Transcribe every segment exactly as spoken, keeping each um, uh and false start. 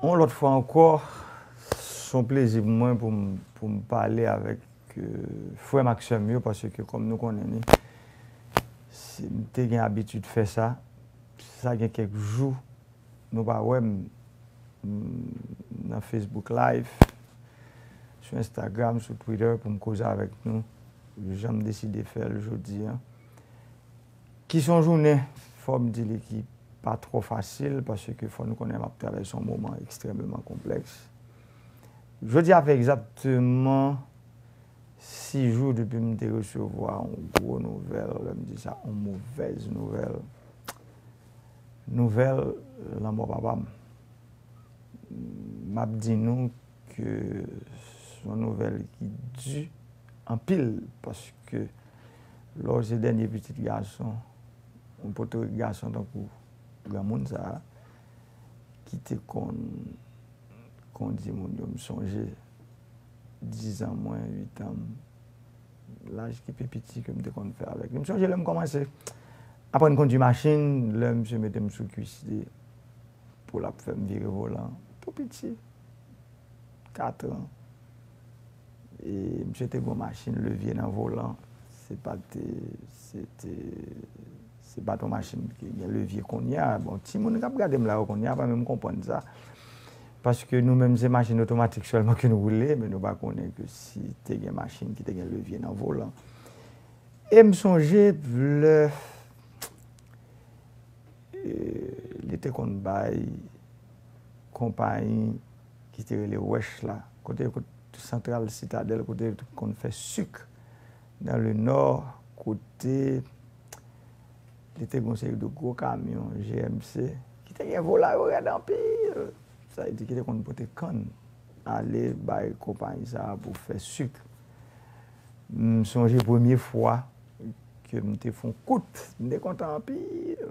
Yon lòt fwa ankò, se yon plezi pou mwen pou m, pou m pale avèk, euh, frè m ak sè m yo, paske kòm nou konnen li, si m te gen abitid fè sa, sa gen kèk jou, nou pa wè m, m, nan Facebook Live, sou Instagram, sou Twitter pou m koze avèk nou, jan m deside fè l jodi a. Ki se yon jounen, fò m di li ki pa twò fasil, paske fò nou konnen m ap travèse yon moman ekstrèmeman konplèks. Jodi a fè egzakteman sis jou depi m te resevwa yon gwo nouvèl, lè m di sa, yon movèz nouvèl. Nouvèl lanmò papa m. M ap di nou ke se yon nouvèl ki di anpil, paske lè w se dènye pitit gason, yon potorik gason tankou granmoun sa a, ki te konn kondi moun yo, m sonje dizan mwen, uitan m, laj ki pi piti ke m te konn fè avèk li. M sonje lè m kòmanse aprann kondi machin, lè misye mete m sou kwis li pou l ap fè m vire volan. Tou piti, katran. E misye te gen yon machin levye nan volan. Se pa te, se te, se pa t yon machin ki gen levye kounye a. Bon, timoun k ap gade m la yo kounye a pa menm konprann sa. Paske nou menm se machin otomatik sèlman ke nou woule, men nou pa konnen ke si te gen machin ki te gen levye nan volan. E m sonje lè, e, li te konn bay konpayi ki te rele Wèch la, kote, kote Santral Sitadèl, kote yo te konn fè sik nan le nò, kote li te gen yon seri de gwo kamyon G M C ki te gen vola yo rèd anpil. Sa vle di ki te konn pote kann ale bay konpayi sa a pou fè sik. M sonje premye fwa ke m te fè yon kout, m te kontan anpil.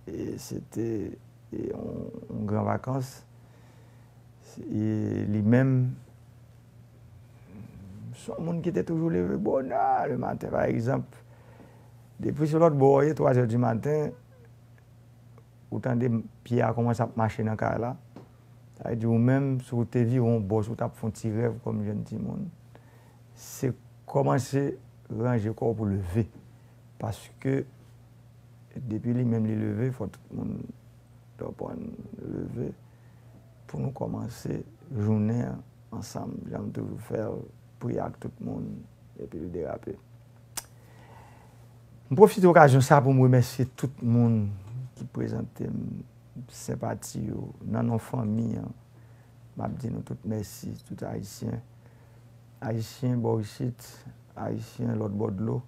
E se te, e, yon, yon gran vakans. E li menm, se yon moun ki te toujou leve bonè le maten. Pa egzanp, depi se lòt bò w ye, twazè di maten, ou tande pye a kòmanse ap mache nan kay la. Sa vle di ou menm, si w te vire yon bò, si w t ap fè yon ti rèv kòm jèn timoun, se kòmanse ranje kò w pou leve. Paske depi li menm li leve, fò tout moun t aprann leve pou nou kòmanse jounen an ansanm, jan m toujou fè l, priye ak tout moun, epi l derape. M pwofite okazyon sa pou m remèsye tout moun ki prezante m senpati yo nan non fanmi an. M ap di nou tout mèsi, tout Ayisyen. Ayisyen bò isit, Ayisyen lòt bò dlo,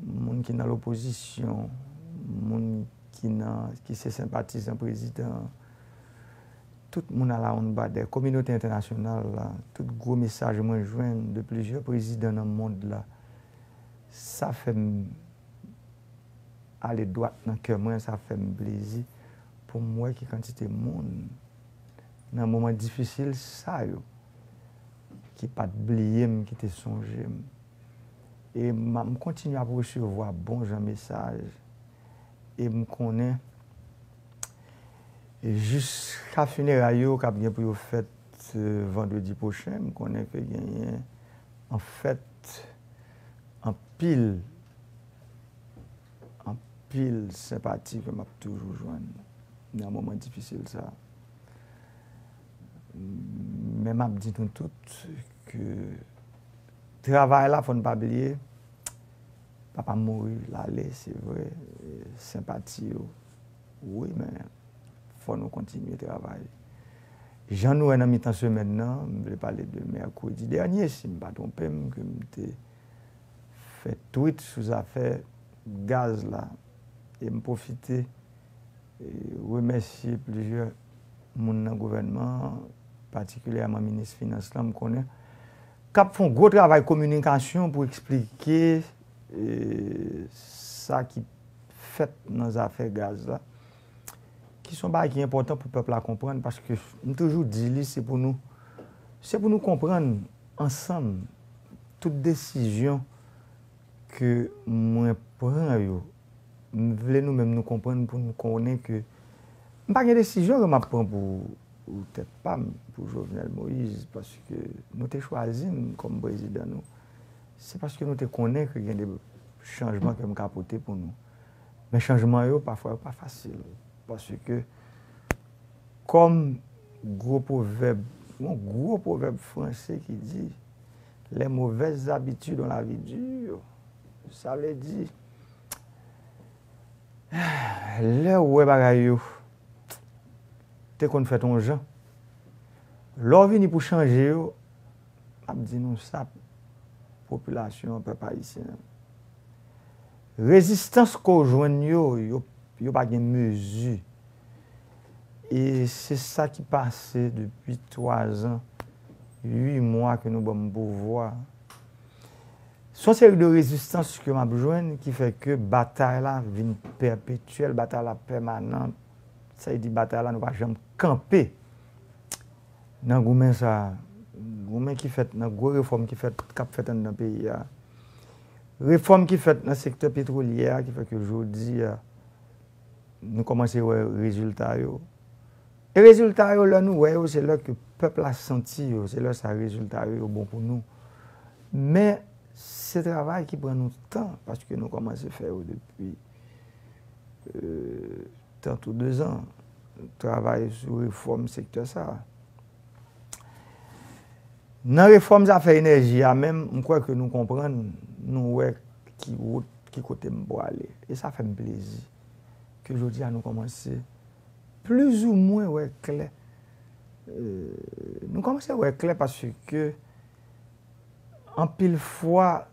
moun ki nan lopozisyon, moun ki nan, ki se senpatizan prezidan an, tout moun alawonnbadè, kominote entènasyonal la, tout gwo mesaj mwen jwenn de plizyè prezidan nan mond la, sa fè m ale dwat nan kè mwen, sa fè m plezi pou m wè ki kantite moun nan moman difisil sa yo ki pa t bliye m, ki te sonje m. E m, m kontinye ap resevwa bon jan mesaj. E m konnen jiska fineray yo k ap gen pou yo fèt, eh, vandredi pwochen, m konnen ke genyen, anfèt, anpil, anpil senpati ke m ap toujou jwenn nan moman difisil sa a. Men m ap di nou tout ke travay la, fò n pa bliye, papa m mouri, l ale, se vre, e, senpati yo, wi, men fò nou kontinye travay. Jan nou wè nan mitan semèn nan, m vle pale de mèkredi dènye, si m pa twonpe m, ke m te fè tweet sou zafè gaz la. E m pwofite, e, remèsye plizyè moun nan gouvènman an, patikilyèman minis finans lan, m konnen, k ap fè yon gwo travay kominikasyon pou eksplike, e, sa ki fèt nan zafè gaz la, ki se yon bagay ki enpòtan pou pèp la konprann, paske m toujou di li, se pou nou, se pou nou konprann ansanm tout desizyon ke mwen pran yo m vle nou menm nou konprann pou nou konnen ke m pa gen desizyon ke m ap pran pou, pou tèt pa m, pou Jovenel Moïse, paske nou te chwazi m kòm prezidan nou. Se paske nou te konnen ke gen de chanjman ke m ka pote pou nou. Men chanjman yo, pafwa, yo pa fasil. Paske, kòm gwo pwovèb, yon gwo pwovèb franse ki di, les mauvaises habitudes ont la vie dure. Sa vle di, lè w wè bagay yo te konn fèt yon jan, lè w vini pou chanje yo, m ap di nou sa, popilasyon an, pèp ayisyen an. Rezistans ke w jwenn yo, yo, yo pa gen mezi. E se sa ki pase depi twa zan, uit mwa ke nou ban m pouvwa. Se yon seri de rezistans ke m ap jwenn ki fè ke batay la vin pèpetyèl, batay la pèmanan. Sa vle di batay la nou pa janm kanpe nan goumen sa, goumen ki fèt, nan gwo refòm ki fèt, k ap fèt anndan peyi a. Refòm ki fèt nan sektè petwolyè a, ki fè ke jodi a, nou kòmanse wè rezilta yo. E rezilta yo, lè nou wè yo, se lè ke pèp la santi yo, se lè sa rezilta yo, yo bon pou nou. Men, se travay ki pran nou tan, paske nou kòmanse fè yo depi, euh, tantou de zan, travay sou refòm sektè sa a. Nan refòm zafè enèji a menm, m kwè ke nou konprann, nou wè ki wout, ki kote m prale. E sa fè m plezi ke jodi a nou kòmanse plizoumwen wè klè. Euh, nou kòmanse wè klè paske anpil fwa,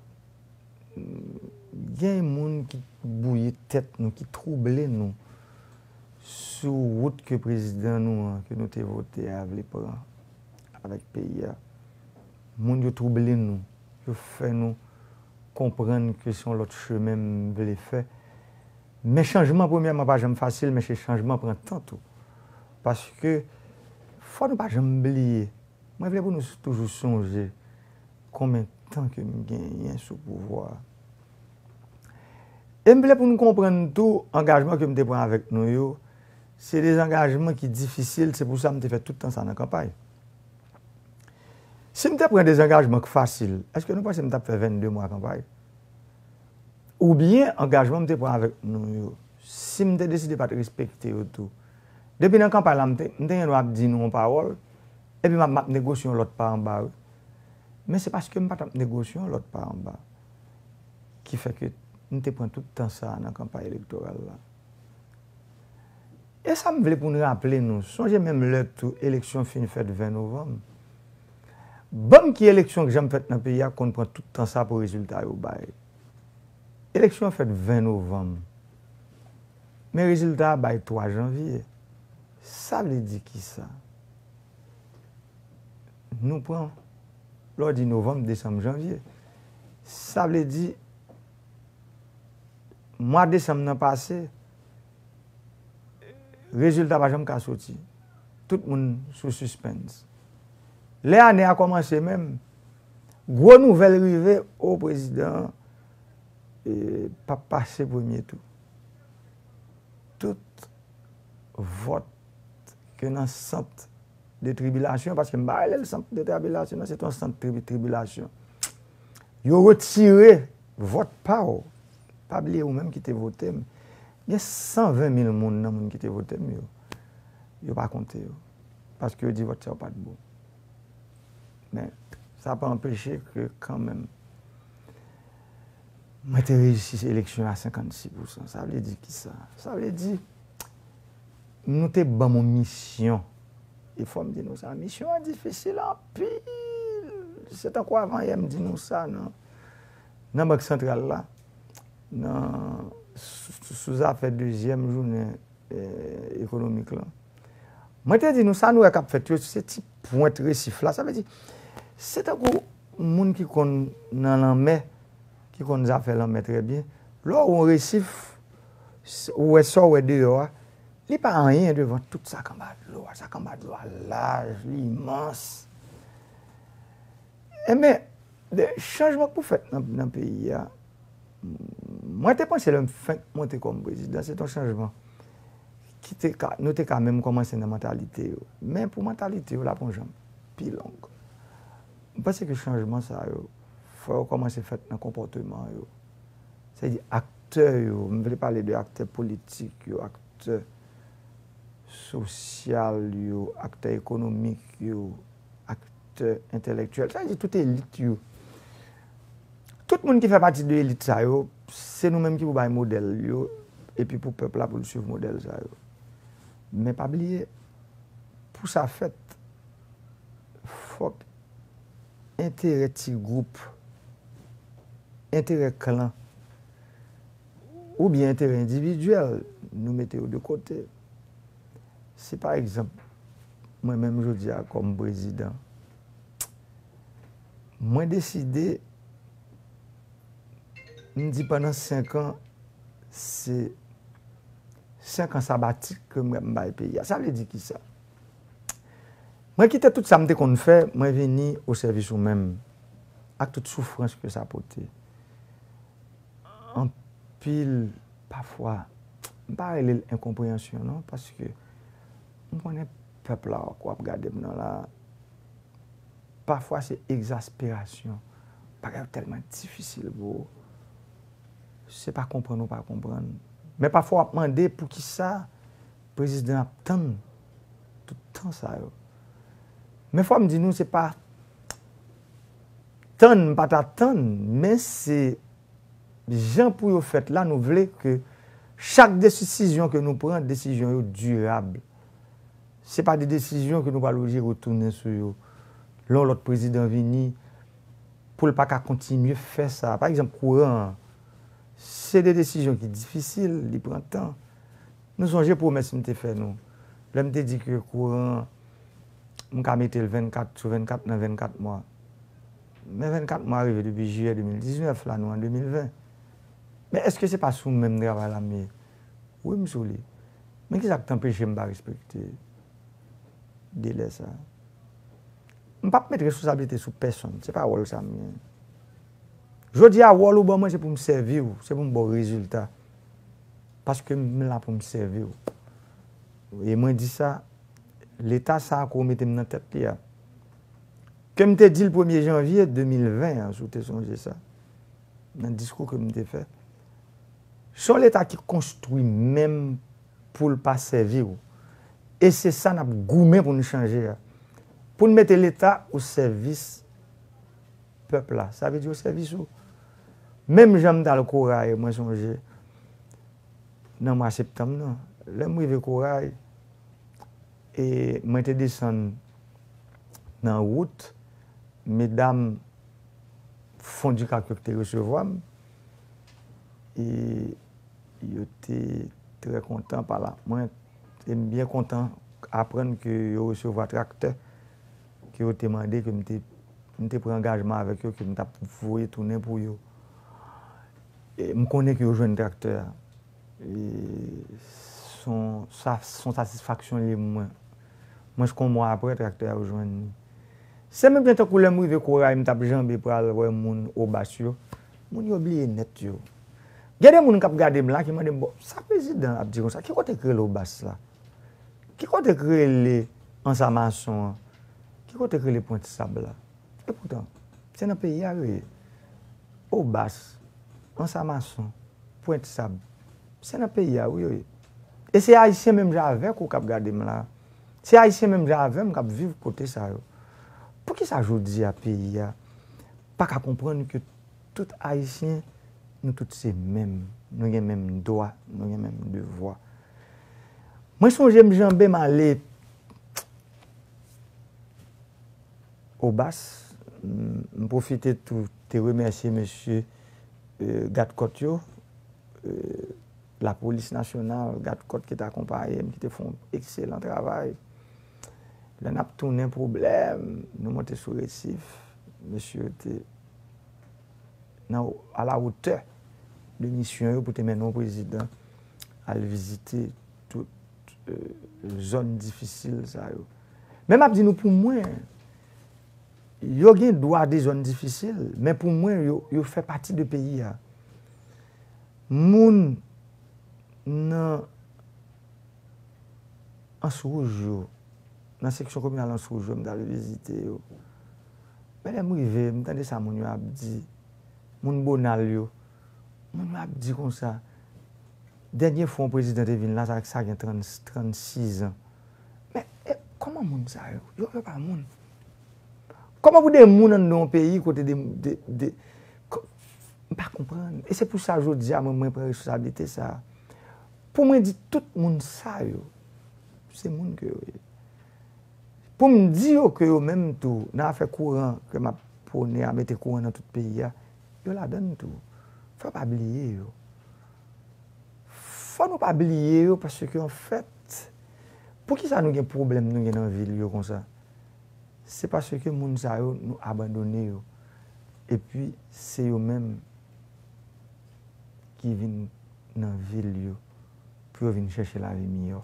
gen moun ki bwouye tèt nou, ki twouble nou sou wout ke prezidan nou an, ke nou te vote a, vle pran avèk peyi a. Moun yo twouble nou, yo fè nou konprann ke se yon lòt chemen m vle fè. Men chanjman, premyèman, pa janm fasil, men se chanjman pran tan tou. Paske fò nou pa janm bliye, mwen vle pou nou toujou sonje konbyen tan ke m genyen sou pouvwa a. E m vle pou nou konprann tou, angajman ke m te pran avèk nou yo, se de angajman ki difisil, se pou sa m te fè tout tan sa nan kanpay. Si m te pran de angajman k fasil, èske nou panse m t ap fè vennde mwa kanpay? Oubyen angajman m te pran avèk nou yo, si m te deside pa t respekte yo tou, depi nan kanpay la, m te, m te gen dwa ap di nou yon pawòl, epi m ap, m ap negosye yon lòt pa anba, wi. Men se paske m pa t ap negosye yon lòt pa anba ki fè ke m te pran tout tan sa a nan kanpay elektoral la. E sa m vle pou n raple nou, sonje menm lè tou eleksyon fin fèt ven novanm. Ban m ki eleksyon k janm fèt nan peyi a konn pran tout tan sa pou rezilta yo bay. Eleksyon an fèt ven novanm. Men rezilta a bay twa janvye. Sa vle di kisa? Nou pran, lè w di novanm, desanm, janvye. Sa vle di, mwa desanm nan pase, rezilta pa janm ka soti. Tout moun sou sispens. Lè ane a kòmanse menm, gwo nouvèl rive, o, prezidan an, e, p ap pase premye tou. Tout vòt ke nan sant de tribilasyon, paske m pa rele l sant de tribilasyon, non, se t yon sant tribi-, tribilasyon. Yo retire vòt pa w. Pa bliye ou menm ki te vote m. Gen san ven mil moun nan moun ki te vote m yo. Yo pa konte yo. Paske yo di vòt sa yo pa t bon. Men, sa pa anpeche ke kanmenm, mwen te reyisi eleksyon a senkannsis pousan. Sa vle di kisa? Sa vle di, nou te ban m yon misyon. E fò m di nou sa, misyon an difisil anpil. Se tankou avanyè m di nou sa nan, nan Bank Santral la, nan, sou, sou zafè dezyèm jounen, eh, ekonomik lan. Mwen te di nou, sa nou wè k ap fèt yo, se ti pwent resif la. Sa vle di, se tankou moun ki konn nan lanmè, ki konn zafè lanmè trè byen. Lè w wè yon resif, s-, ou wè sa w wè deyò a, li pa anyen devan tout sa k anba dlo a. Sa k anba dlo a laj, li imans. Enben, de chanjman k pou fèt nan, nan peyi a, Mwen te panse lè m fenk monte kòm prezidan, se t yon chanjman ki te ka, nou te ka menm kòmanse nan mantalite yo. Men pou mantalite yo, l ap yon jan pi long. M panse ke chanjman sa yo, fò yo kòmanse fèt nan konpòteman yo. Sètadi aktè yo, m vle pale de aktè politik yo, aktè sosyal yo, aktè ekonomik yo, aktè entèlektyèl, sètadi tout elit yo. Tout moun ki fè pati de elit sa yo, se nou menm ki pou bay modèl yo, epi pou pèp la pou l swiv modèl sa yo. Men pa bliye, pou sa fèt, fòk enterè ti gwoup, enterè klan, oubyen enterè endividyèl, nou mete yo de kote. Si pa egzanp, mwen menm jodi a kòm prezidan, mwen deside, m di pandan senk an, se senk an sabatik ke mwen m bay peyi a. Sa vle di kisa? Mwen kite tout sa m te konn fè, mwen vini o sèvis ou menm, ak tout soufrans ke sa pote. Anpil, pafwa, m pa rele l enkonpreyansyon non, paske m konnen pèp la w ap gade m nan la, pafwa se egzasperasyon. Bagay yo tèlman difisil pou ou. Se pa konprann ou pa konprann. Men pafwa w ap mande poukisa prezidan ap tann tout tan sa yo. Men fò m di nou, se pa tann m pa ta tann, men se jan pou yo fèt la, nou vle ke chak desisyon ke nou pran, desisyon yo dirab. Se pa de desizyon ke nou pral oblije retounen sou yo. Lè yon lòt prezidan vini, pou l pa ka kontinye fè sa. Pa egzanp, kouran an, se de desizyon ki difisil, li pran tan. Nou sonje pwomès m te fè nou. Lè m te di ke kouran an, m ka mete l vennkat sou vennkat nan vennkat mwa. Men vennkat mwa rive depi jiyè de mil diznèf, la nou an de mil ven. Men èske se pa sou menm travay la m ye? Wi, m sou li. Men kisa k t anpeche m pa respekte delè sa? M p ap met responsablite sou pèsonn, se pa wòl sa m genyen. Jodi a, wòl ou ban mwen, se pou m sèvi w, se pou m ba w rezilta. Paske m la pou m sèvi w. E mwen di sa, Leta sa a ke w mete m nan tèt li a, ke m te di l premye janvye de mil ven an, si w te sonje sa, nan diskou ke m te fè, se yon Leta ki konstwi menm pou l pa sèvi w. E se sa n ap goumen pou n chanje a. Pou n mete Leta o sèvis pèp la. Sa vle di o sèvis ou. Menm jan m t al Koray, mwen sonje, nan mwa septanm nan, lè m rive Koray, e mwen te desann nan wout, medam Fondikak yo ki te resevwa m, e yo te trè kontan pale ak mwen, e m byen kontan aprann ke yo resevwa traktè ke yo te mande, ke m te, m te pran angajman avèk yo, ke m t ap voye tounen pou yo. E m konnen ke yo jwenn traktè a. E son, sa, son satisfaksyon li ye mwen. Mwens ke yon mwa apre, traktè a yo jwenn li. Se menm jan tankou lè m rive Koray, m t ap janbe pral wè moun Obas yo. Moun yo bliye nèt yo. Gen de moun k ap gade m la ki mande m, "Bon, sa prezidan ap di konsa? Ki kote k rele Obas la? Ki kote k rele Ansa Mason an? Ki kote k rele Pwent Sab la?" Epoutan, se nan peyi a yo ye. Obas, Ansa Mason, Pwent Sab, se nan peyi a wi yo ye. E se Ayisyen menm jan avèk ou k ap gade m la. Se Ayisyen menm jan avè m k ap viv kote sa yo. Poukisa jodi a peyi a pa ka konprann ke tout Ayisyen, nou tout se menm, nou gen menm dwa, nou gen menm devwa? Mwen sonje m janbe m ale Obas, m, m pwofite tou te remèsye mesye, e, gadkòt yo, e, lapolis nasyonal, gadkòt ki te akonpaye m, ki te fè yon ekselan travay. Lè n ap tounen pwoblèm, nou monte sou Resif, mesye yo te nan, à la hauteur de misyon yo pou te mennen yon prezidan al vizite tout, e, zòn difisil sa yo. Men m ap di nou, pou mwen, yo gen dwa de zòn difisil, men pou mwen, yo, yo fè pati de peyi a. Moun nan Anse Rouge yo, nan seksyon kominal Anse Rouge yo, m t al vizite yo. Men lè m rive, m tande sa moun yo ap di, moun Bonal yo, moun yo ap di konsa, dènye fwa yon prezidan te vin la, sa, sa gen trant, trannsis an. Men, e, kòman moun sa yo? Yo, yo pa moun. Kòman pou de moun anndan yon peyi kote de, de, de, ko-, m pa konprann. E se pou sa jodi a, mwen, mwen pran responsablite sa a. Pou mwen di tout moun sa yo, se moun ke yo ye. Pou m di yo ke yo menm tou, nan afè kouran ke m ap pwone a, mete kouran nan tout peyi a, yo ladann tou. Fò pa bliye yo. Fò nou pa bliye yo, paske anfèt, poukisa nou gen pwoblèm nou gen nan vil yo konsa? Se paske moun sa yo, nou abandone yo. Epi, se yo menm ki vin nan vil yo pou yo vin chèche lavi miyò.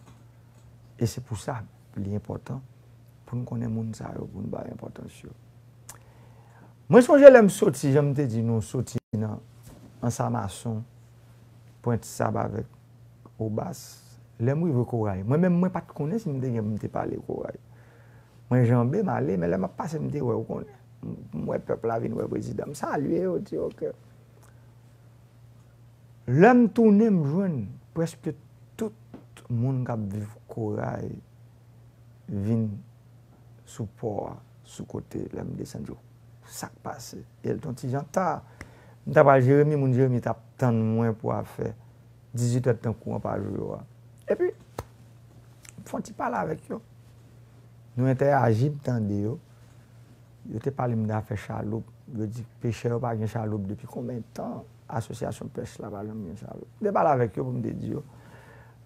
E se pou sa, li enpòtan pou n konnen moun sa yo, pou n ba yo enpòtans yo. Mwen sonje lè m soti, jan m te di nou, soti nan Ansamason, Pwent Sab avèk Obas. Lè m rive Koray, mwen menm, mwen pa t konnen si m te gen pou m te pale Koray. Mwen janbe, m ale, men lè m ap pase, m te wè, ou konnen. M, m wè pèp la vin wè prezidan. M salye yo, di, "Ok." Lè m tounen, m jwenn prèske tout moun k ap viv Koray vin sou pò a, sou kote, lè m desann yo. Sa k pase? E l t on ti jan ta. M ta pral Jeremi, moun Jeremi t ap tann mwen pou afè dizuit è tan kouran pa jou yo a. Epi, m fè on ti pale avèk yo. Nou entèyaji, m tande yo. Yo te pale m de afè chaloup. Yo di pechè yo pa gen chaloup depi konbyen tan? Asosyasyon pèch la pa janm gen chaloup. M te pale avèk yo pou m te di yo,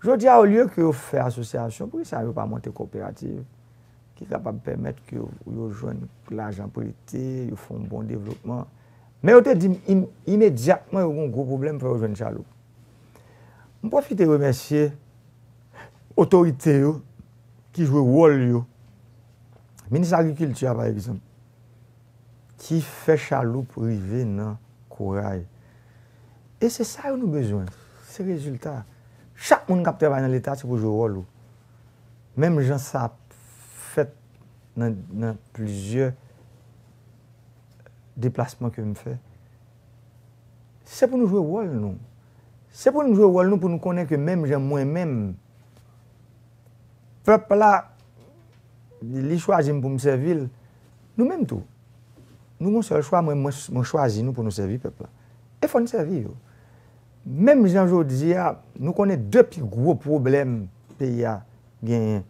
jodi a, olye ke yo fè asosyasyon, poukisa yo pa monte koperativ ki kapab pèmèt ke yo, yo jwenn lajan prete, yo fè yon bon devlopman? Men yo te di m im-, imedyatman yo gen yon gwo pwoblèm, fò yo jwenn chaloup. M pwofite remèsye otorite yo ki jwe wòl yo. Minis Agrikilti a, pa egzanp, ki fè chaloup rive nan Koray. E se sa yo nou bezwen. Se rezilta. Chak moun k ap travay nan Leta, se pou jwe wòl ou. Menm jan sa fèt nan, nan plizyè deplasman ke m fè. Se pou nou jwe wòl nou. Se pou nou jwe wòl nou, pou nou konnen ke menm jan mwen menm, pèp la, li chwazi m pou m sèvi l, nou menm tou. Nou gon sèl chwa, mwen, mwen, mwen chwazi nou pou nou sèvi pèp la. E fò n sèvi yo. Menm jan jodi a, nou konnen de pi gwo pwoblèm peyi a genyen.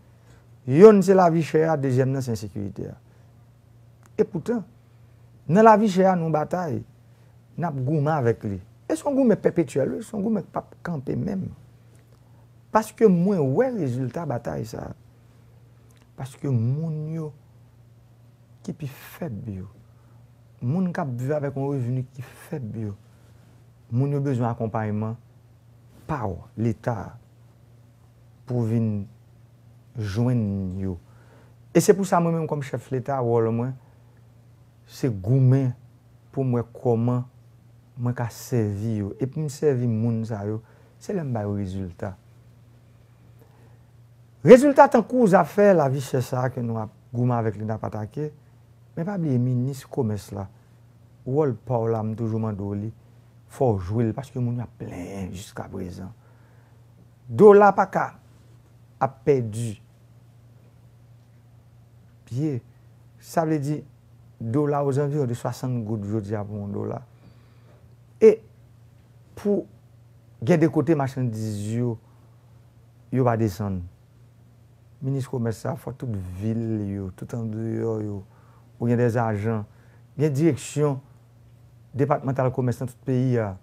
Yonn se lavi chè a, dezyèm nan se ensekirite a. Epoutan, nan lavi chè a, nou batay, n ap goumen avèk li. E se yon goumen pèpetyèl, wi, se yon goumen k p ap kanpe menm. Paske mwen wè rezilta batay sa a. Paske moun yo ki pi fèb yo, moun k ap viv avèk yon revni ki fèb yo, moun yo bezwen akonpayman pa w, Leta a, pou vin jwenn yo. E se pou sa mwen menm kòm chèf Leta, wòl mwen, se goumen pou m wè kòman mwen ka sèvi yo. E pou m sèvi moun sa yo, se lè m ba yo rezilta. Rezilta tankou zafè lavi chè sa a ke nou ap goumen avèk li, n ap atake, men pa bliye minis komès la, wòl pa w la, m toujou mande w li, fò w jwe l, paske moun yo ap plenyen jiskaprezan. Dola pa ka ap pèdi pye. Sa vle di, dola ozanviwon de swasant goud jodi a pou yon dola. E pou gen de kote machandiz yo, yo pa desann. Minis komès sa, fò tout vil yo, tout andeyò yo, ou gen dè ajan, gen direksyon depatmantal komès nan tout peyi a.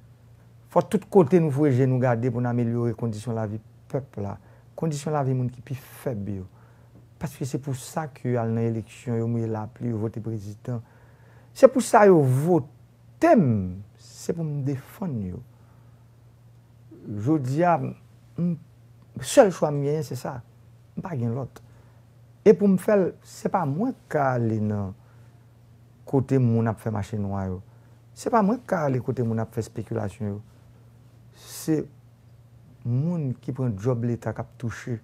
Fò tout kote nou foure je nou gade pou n amelyore kondisyon lavi pèp la, kondisyon lavi moun ki pi fèb yo. Paske se pou sa ke yo al nan eleksyon, yo mouye lapli, yo vote prezidan. Se pou sa yo vote m, se pou m defann yo. Jodi a, m, sèl chwa m genyen, se sa. M pa gen lòt. E pou m fè l, se pa mwen k ka ale nan kote moun ap fè mache nwa yo. Se pa mwen k ka ale kote moun ap fè espekilasyon yo. Se moun ki pran djòb Leta k ap touche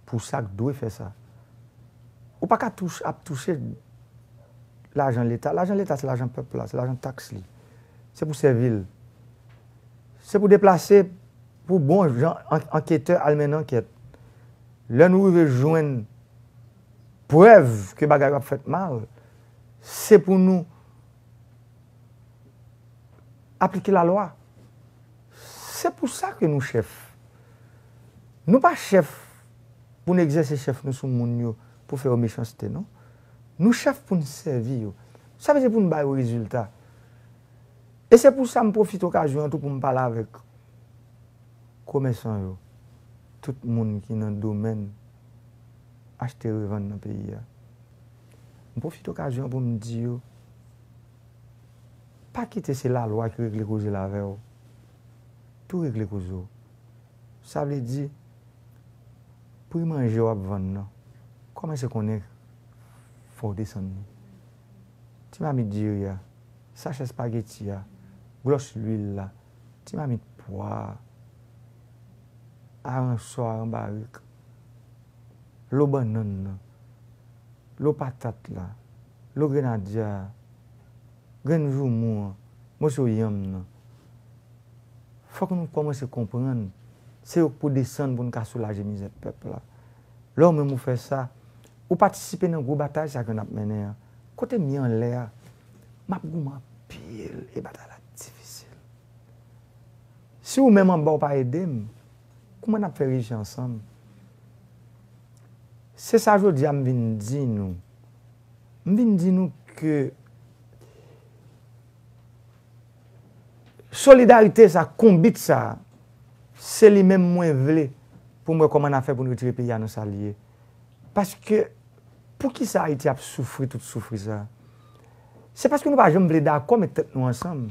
pou sa k dwe fè sa. Ou pa ka touch, ap touche lajan Leta. Lajan Leta se lajan pèp la, se lajan taks li. Se pou sèvi l. Se pou deplase pou bon jan an- anketè al mennen ankèt. Lè nou rive jwenn prèv ke bagay yo ap fèt mal, se pou nou aplike lalwa. Se pou sa ke nou chèf. Nou pa chèf pou n egzèse chèf nou sou moun yo, pou fè yo mechanste, non. Nou chèf pou n sèvi yo. Sa vle di pou n ba yo rezilta. E se pou sa m pwofite okazyon an tou pou m pale avèk komèsan yo, tout moun ki nan domèn achte revann nan peyi a. M pwofite okazyon an pou m di yo, pa kite se lalwa ki regle koze l avè w. Tou regle koze w. Sa vle di, pri manje w ap vann nan, kòmanse konnen fò w desann li. Ti mamit diri a, sachè espageti a, glòs lwil la, ti mamit pwa a, aransò, aranbarik, lo bannann nan, lo patat la, lo grenadya a, grenn joumou an, moso yanm nan. Fòk nou kòmanse konprann se yo k pou desann pou n ka soulaje mizè pèp la. Lè w menm ou fè sa, ou patisipe nan gwo batay sa ke n ap mennen an. Kote m ye anlè a, m ap goumen anpil e batay la difisil. Si ou menm anba w pa ede m, kouman n ap fè reyisi ansanm? Se sa jodi a m vin di nou. M vin di nou ke solidarite sa, konbit sa, se li menm mwen vle pou m wè kòman n a fè pou n retire peyi a nan sa l ye. Paske, poukisa Ayiti ap soufri tout soufri sa? Se paske nou pa janm vle dakò met tèt nou ansanm.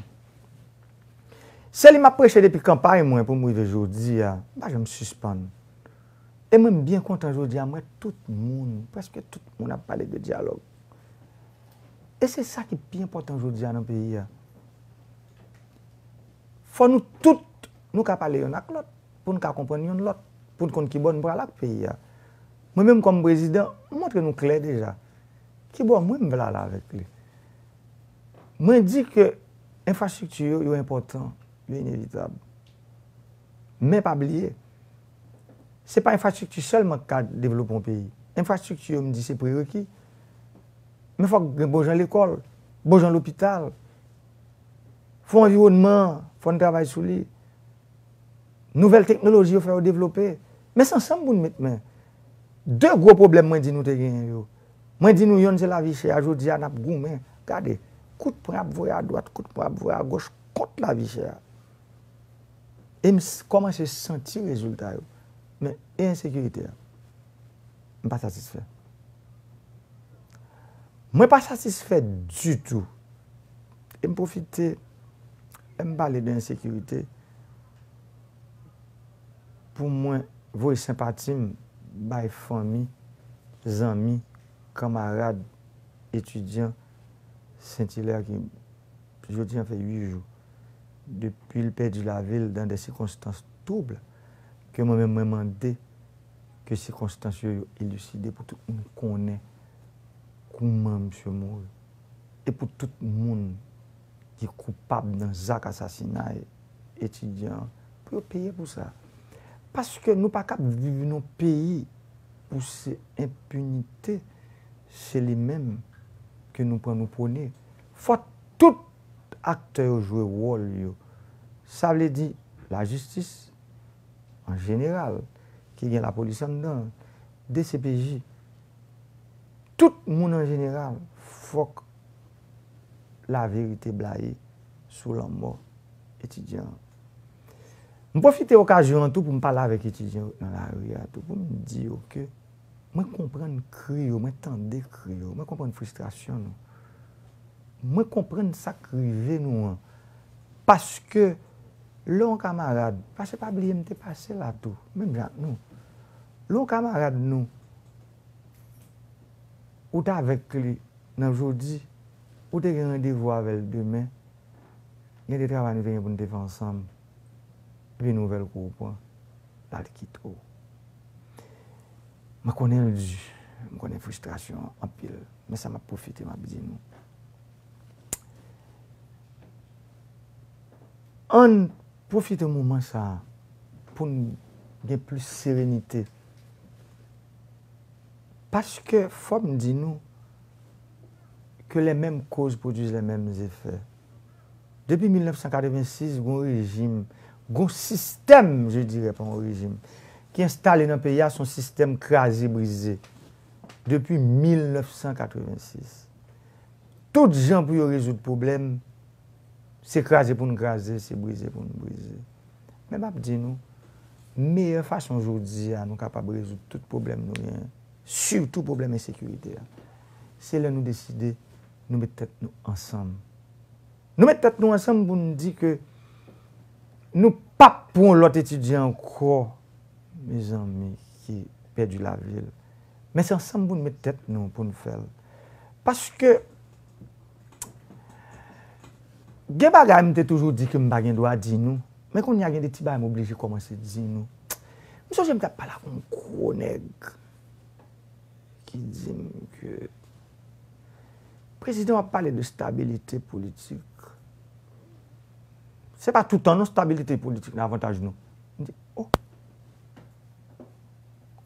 Se li m ap preche depi kanpay mwen pou m rive jodi a, m pa janm sispann. E mwen m byen kontan jodi a, m wè tout moun, prèske tout moun ap pale de dyalòg. E se sa ki pi enpòtan jodi a nan peyi a. Fò nou tout, nou ka pale yonn ak lòt, pou n ka konprann yonn lòt, pou n konn ki bò n pral ak peyi a. Mwen menm kòm prezidan, m montre nou klè deja ki bò mwen m vle al avèk li. Mwen di ke enfrastrikti yo, yo enpòtan, yo inevitab. Men pa bliye, se pa enfrastrikti sèlman k ka devlope yon peyi. Enfrastrikti yo, m di se prereki. Men fòk gen bon jan lekòl, bon jan lopital. Fò anviwònman an, fò n travay sou li. Nouvèl teknoloji yo fè yo devlope. Men se ansanm pou n met men. De gwo pwoblèm mwen di nou te genyen yo. Mwen di nou yonn se lavi chè a, jodi a n ap goumen. Gade, kout pwen ap voye adwat, kout pwen ap voye agòch kont lavi chè a. E m s- kòmanse santi rezilta yo. Men, e ensekirite a? M pa satisfè. Mwen pa satisfè ditou. E m pwofite, lè m pale de ensekirite, pou mwen voye senpati m bay fanmi, zanmi, kanmarad, etidyan Sent Ilè ki jodi a fè uit jou depi l pèdi lavi l dan de sikonstans twoub, ke mwen menm mwen mande ke sikonstans yo, yo eliside pou tout moun konnen kouman misye mouri. E pou tout moun ki koupab nan zak asasinay etidyan an, pou yo peye pou sa. Paske nou pa kab viv nan peyi pou se enpinite, se li menm ke nou pran nou pwone. Fò tout aktè yo jwe wòl yo. Sa vle di lajistis an jeneral, ki gen lapolis anndan, D C P J, tout moun an jeneral, fòk laverite blayi sou lanmò etidyan an. M pwofite okazyon an tou pou m pale avèk etidyan yo nan lari a tou, pou m di yo ke mwen konprann kri yo, mwen tande kri yo, mwen konprann fristrasyon nou. Mwen konprann sa k rive nou an. Paske lè yon kamarad, paske pa bliye m te pase la tou, menm jan ak nou. Lè yon kamarad nou, ou t avèk li nan jodi, ou te gen randevou avè l demen, gen de travay nou te gen pou n te fè ansanm. Epi nouvèl kou w pran, l al kite w. Mwen konnen l di, mwen konnen fristrasyon an anpil, men sa m ap pwofite, m ap di nou. Ann pwofite moman sa a pou n gen plis serenite. Paske fò m di nou que les mêmes causes produisent les mêmes effets. Depi mil nèf san katrevensis, gon rejim, gon sistèm, je dirais, pa yon rejim, ki enstale nan peyi a, se yon sistèm kraze brize. Depi mil nèf san katrevensis. Tout jan pou yo rezoud pwoblèm, se kraze pou n kraze, se brize pou n brize. Men m ap di nou, meyè fason jodi a nou kapab rezoud tout pwoblèm nou genyen, sitou pwoblèm ensekirite a, se lè nou deside nou met tèt nou ansanm. Nou met tèt nou ansanm pou n di ke nou p ap pran yon lòt etidyan ankò, mezanmi, ki pèdi lavi l. Men se ansanm pou n met tèt nou pou n fè l. Paske gen bagay m te toujou di ke m pa gen dwa di nou, men kounye a gen de ti bagay m oblije kòmanse di nou. M sonje m t ap pale ak yon gwo nèg ki di m ke prezidan w ap pale de stabilite politik. Se pa toutan non stabilite politik nan avantaj nou. M di, oh,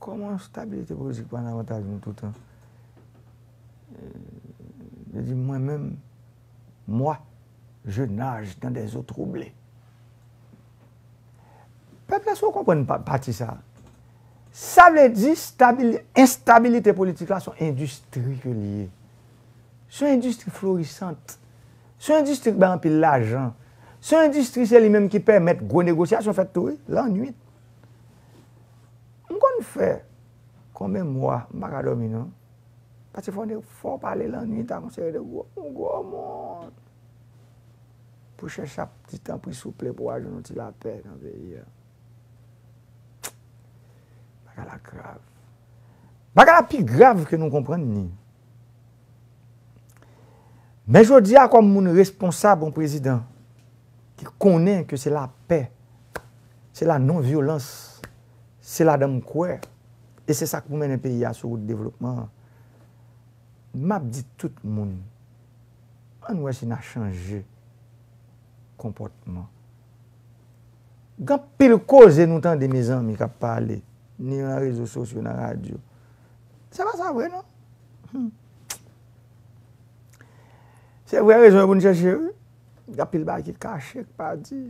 kòman stabilite politik pa nan avantaj nou toutan? Li di, mwen menm, moi, je nage dans des eaux troublées. Pèp la, si w konprann pa- pati sa, sa vle di stabil- enstabilite politik la se yon endistri ke li ye. Se yon endistri florisant. Se yon endistri ki bay anpil lajan. Se yon endistri, se li menm ki pèmèt gwo negosyasyon fèt tou, wi, lannwit. M konn fè konbyen mwa m pa ka dòmi non. Paske fò w pale lannwit ak yon seri de gwo, gwo moun pou chèche ap di tanpri souple pou w al jwenn yon ti lapè nan peyi a. Bagay la grav. Bagay la pi grav ke nou konprann ni. Men jodi a, kòm moun responsab, yon prezidan ki konnen ke se lapè, se la non vyolans, se ladan m kwè, e se sa k pou mennen peyi a sou wout devlopman an. M ap di tout moun, ann wè si n a chanje konpòtman. Gen anpil koze nou tande, mezanmi, k ap pale, ni nan rezo sosyo, nan radyo. Se pa sa vre, non. Hmm. Se vrè rezon yo pou n chèche, wi. Gen anpil bagay ki kache, ki pa di.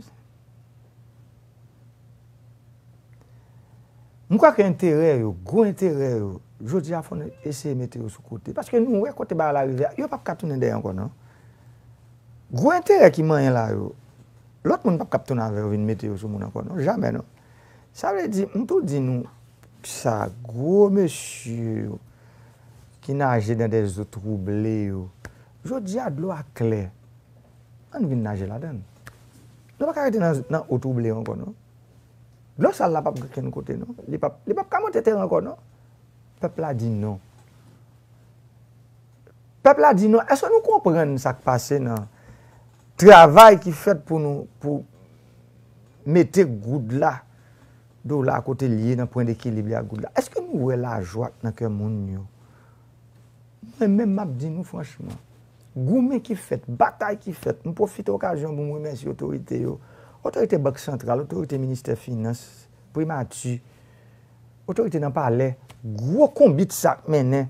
M kwè ke enterè yo, gwo enterè yo, jodi a fò n eseye mete yo sou kote. Paske nou wè kote bagay la rive a, yo p ap ka tounen dèyè ankò, non. Gwo enterè ki manyen la yo, lòt moun p ap ka ap tounen avè yo vin mete yo sou moun ankò, non. Jamè, non. Sa vle di, m tou di nou sa, gwo mesye yo ki naje dans des eaux troublées yo, jodi a dlo a klè. Ann vin naje ladan l. Nou pa ka rete nan, nan eau troublée ankò, non. Dlo sal la p ap gen kenn kote, non. Li p ap, li p ap ka monte teren ankò, non. Pèp la di non. Pèp la di non. Èske nou konprann sa k pase nan travay ki fèt pou nou, pou mete goud la, dola a kote l ye nan pwen dekilib li ak goud la? Èske nou wè lajwa k nan kè moun yo? Mwen menm, m ap di nou franchman, goumen ki fèt, batay ki fèt, m pwofite okazyon pou m remèsye otorite yo, otorite Bank Santral, otorite Ministè Finans, Primati, otorite nan palè, gwo konbit sa k mennen.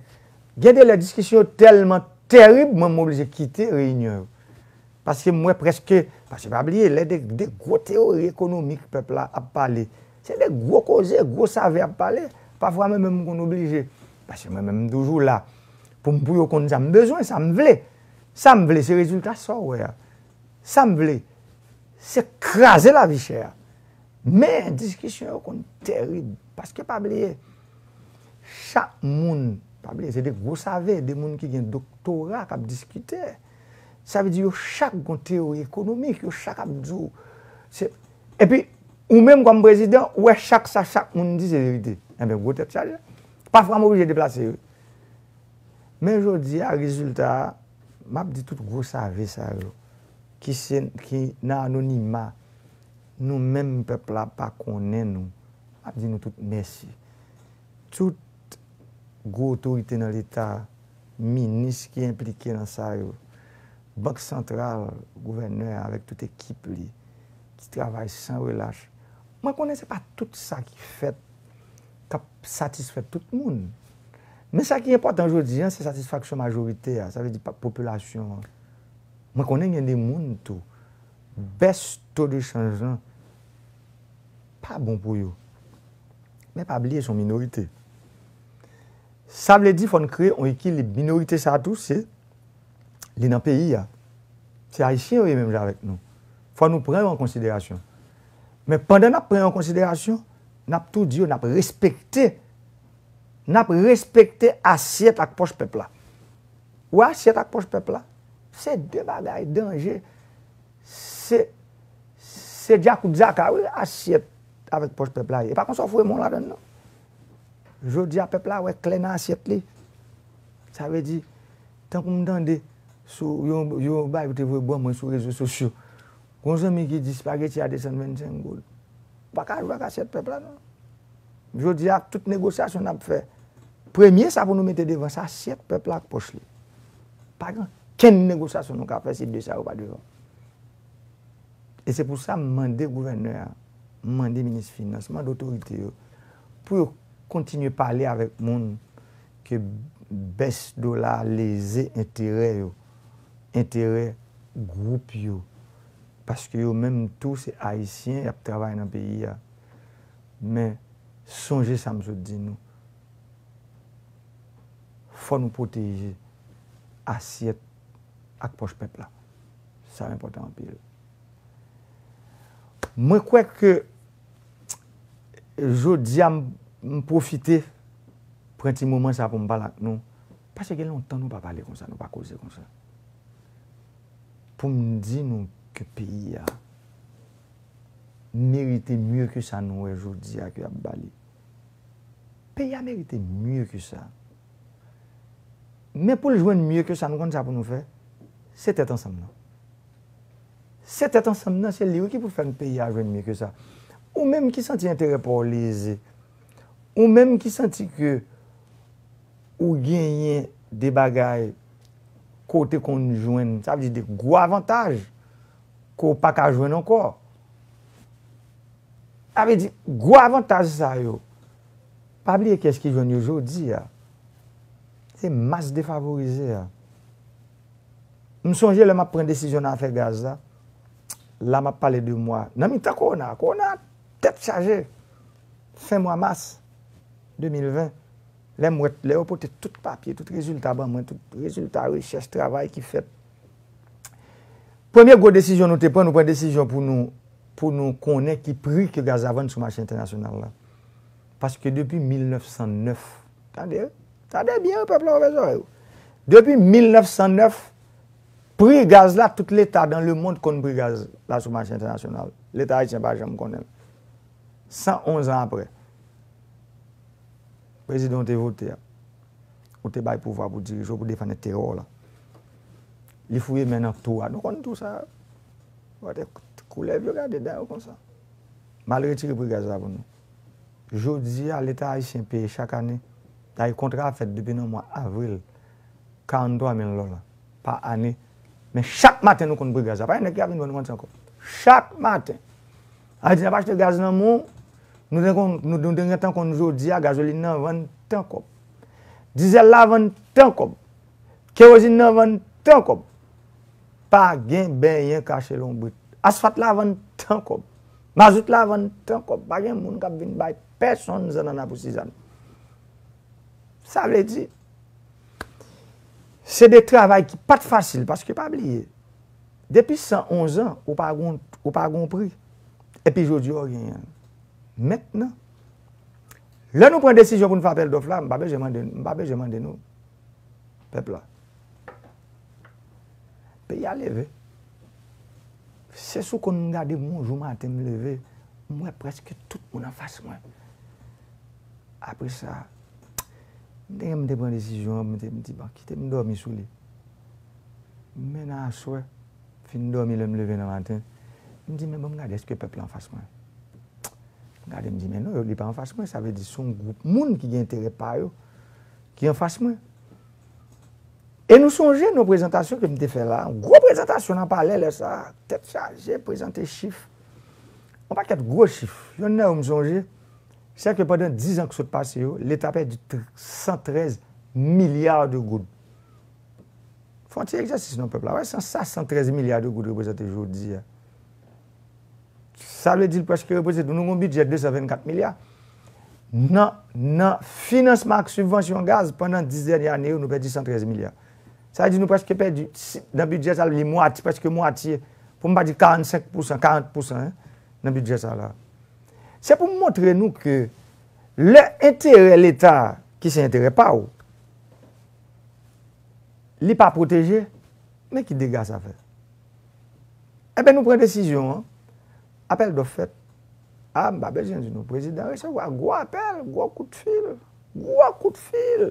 Gen de lè diskisyon yo tèlman terib, mwen m oblije kite reyinyon yo. Paske m wè prèske, paske pa bliye, lè de, de gwo teyori ekonomik pèp la ap pale, se de gwo koze, gwo save ap pale. Pafwa mwen menm m konn oblije, paske mwen menm m toujou la pou m, pou yo konn sa m bezwen, sa m vle. Sa m vle, se rezilta sa w wè a. Sa m vle, se kraze lavi chè a. Men diskisyon yo konn terib. Paske pa bliye, chak moun, pa bliye, se de gwo save, de moun ki gen doktora k ap diskite. Sa vle di yo chak gon teyori ekonomik, yo chak ap di w. Se, epi, ou menm kòm prezidan, ou wè chak sa chak moun di se verite. Enben, gwo tèt chaje. Pafwa m oblije deplase, wi. Men jodi a, rezilta a, m ap di tout gwo save sa yo, ki se, ki nan anonima, nou menm pèp la pa konnen nou, m ap di nou tout mèsi. Tout gwo otorite nan Leta, minis ki enplike nan sa yo, Bank Santral, gouvènè avèk tout ekip li, ki travay san relach. Mwen konnen se pa tout sa ki fèt k ap satisfè tout moun. Men sa ki enpòtan jodi a, se satisfaksyon majorite a, sa vle di pa- popilasyon an. Mwen konnen gen de moun tou, bès to de chanj lan pa bon pou yo. Men pa bliye, se yon minorite. Sa vle di, fò n kreye yon ekilib. Minorite sa a tou, se li nan peyi a. Se Ayisyen yo ye menm jan avèk nou. Fò nou pran yo an konsiderasyon. Men pandan n ap pran yo an konsiderasyon, n ap tou di yo, n ap respekte, n ap respekte asyèt ak pòch pèp la. Ou wè asyèt ak pòch pèp la, se de bagay danje. Se, se djakout djaka, wi, asyèt avèk pòch pèp la ye. E pa konsa w foure men w ladann, non. Jodi a, pèp la wè klè nan asyèt li. Sa vle di, tankou m tande sou yon, yon bagay yo te voye ban mwen sou rezo sosyo. Gon zanmi ki di spageti a desann vennsenk goud. Ou pa ka jwe ak asyèt pèp la, non. Jodi a, tout negosyasyon n ap fè, premye sa pou nou mete devan, se asyèt pèp la ak pòch li. Pa gen okenn negosyasyon nou ka fè si de sa yo pa devan. E se pou sa m mande gouvènè a, m mande minis finans, m mande otorite yo, pou yo kontinye pale avèk moun ke bès dola a leze enterè yo, enterè gwoup yo. Paske yo menm tou se Ayisyen, y ap travay nan peyi a. Men, sonje sa m sot di nou. Fò nou pwoteje asyèt ak pòch pèp la. Sa enpòtan anpil. Mwen kwè ke jodi a, m, m pwofite pran ti moman sa pou m pale ak nou. Paske gen lontan nou pa pale konsa, nou pa koze konsa. Pou m di nou ke peyi a merite mye ke sa nou wè jodi a ke y ap ba li. Peyi a merite mye ke sa. Men pou l jwenn mye ke sa, nou konn sa pou nou fè? Se tèt ansanm nan. Se tèt ansanm nan, se li wi ki pou fè n peyi a jwenn mye ke sa. Ou menm ki santi enterè pa w leze, ou menm ki santi ke ou genyen de bagay ke w te konn jwenn, sa vle di de gwo avantaj ke w pa ka jwenn ankò. Sa vle di, gwo avantaj sa yo, pa bliye kiyès ki jwenn yo jodi a. Se mas defavorize a. M sonje lè m ap pran desizyon nan afè gaz la, la m ap pale de mwa, nan mitan kowona, kowona tèt chaje, fen mwa mas de mil ven, lè m wè, lè yo pote tout papye, tout rezilta ban mwen, tout rezilta rechèch, travay ki fèt. Premye gwo desizyon nou te pran, nou pran desizyon pou nou, pou nou konnen ki pri ke gaz la vann sou mache entènasyonal la. Paske depi mil nèf san nèf, tande, tande byen, pèp la, ouvè zòrèy ou. Depi mil nèf san nèf, pri gaz la, tout leta dans le monde konn pri gaz la sou mache entènasyonal. Leta ayisyen pa janm konnen l. San onz an apre, prezidan w te vote a, ou te bay pouvwa pou dirije w, pou defann enterè w la. Li fouye men nan tou a. Nou konn tou sa. Wate koulèv yo gade dan yo konsa. M al retire pri gaz la pou nou. Jodi a, Leta ayisyen peye chak ane. Dayè, kontra a fèt depi nan mwa avril. Karannntwa mil dola pa ane. Men chak maten nou konn pri gaz la. Pa gen nèg ki ap vin vann nou an ti ankò. Chak maten. Sa vle di n ap achte gaz nan men w, nou te konn, nou, nou te gentan konn jodi a gazolin nan vann tan kòb. Dizèl la vann tan kòb. Kerozin nan vann tan kòb. Pa gen benyen kache lonbrit. Asfalt la vann tan kòb. Mazout la vann tan kòb. Pa gen moun k ap vin bay pèsonn zannanna pou sizann. Sa vle di, se de travay ki pa t fasil, paske pa bliye, depi san onz an, ou pa gon, ou pa gon pri. Epi jodi a, w genyen l. Mentnan, lè nou pran desizyon pou n fè apèl dòf la, m pa bezwen mande, m pa bezwen mande nou, pèp la. Peyi a leve. Se sou konn m gade m yon jou maten m leve, m wè prèske tout moun anfas mwen. Apre sa, m te, m te pran desizyon an, m te, m di, "Bon, kite m dòmi sou li." Men nan aswè, fin dòmi lè m leve nan maten, M di, men bon, m gade, èske pèp la anfas mwen? M gade, m di, men non, li pa anfas mwen, sa vle di se yon gwoup moun ki gen enterè pa yo ki anfas mwen. E nou sonje nan prezantasyon ke m te fè la, yon gwo prezantasyon nan palè lè sa a, tèt chaje, prezante chif. Yon pakèt gwo chif. Yonn nan yo m sonje, se ke pandan diz an ki sot pase yo, Leta pèdi tr- san trèz milya de goud. Fè yon ti egzèsis non pèp la. Wè sa, sa san trèz milya de goud reprezante jodi a. Sa vle di l prèske reprezante, nou gen yon bidjè de san vennkat milya. Nan, nan finansman ak sibvansyon gaz, pandan dis dènye ane yo, nou pèdi san trèz milya. Sa vle di nou prèske pèdi, si- nan bidjè sa, li mwatye, prèske mwatye, pou m pa di karannsenk pousan, karant pousan, en, nan bidjè sa la. Se pou m montre nou ke lè enterè Leta, ki se enterè pa w, li pa pwoteje, men ki dega sa fè? Enben, nou pran desizyon an, apèl dòf fèt. A, m pa bezwen di nou, prezidan resevwa gwo apèl, gwo kout fil, gwo kout fil.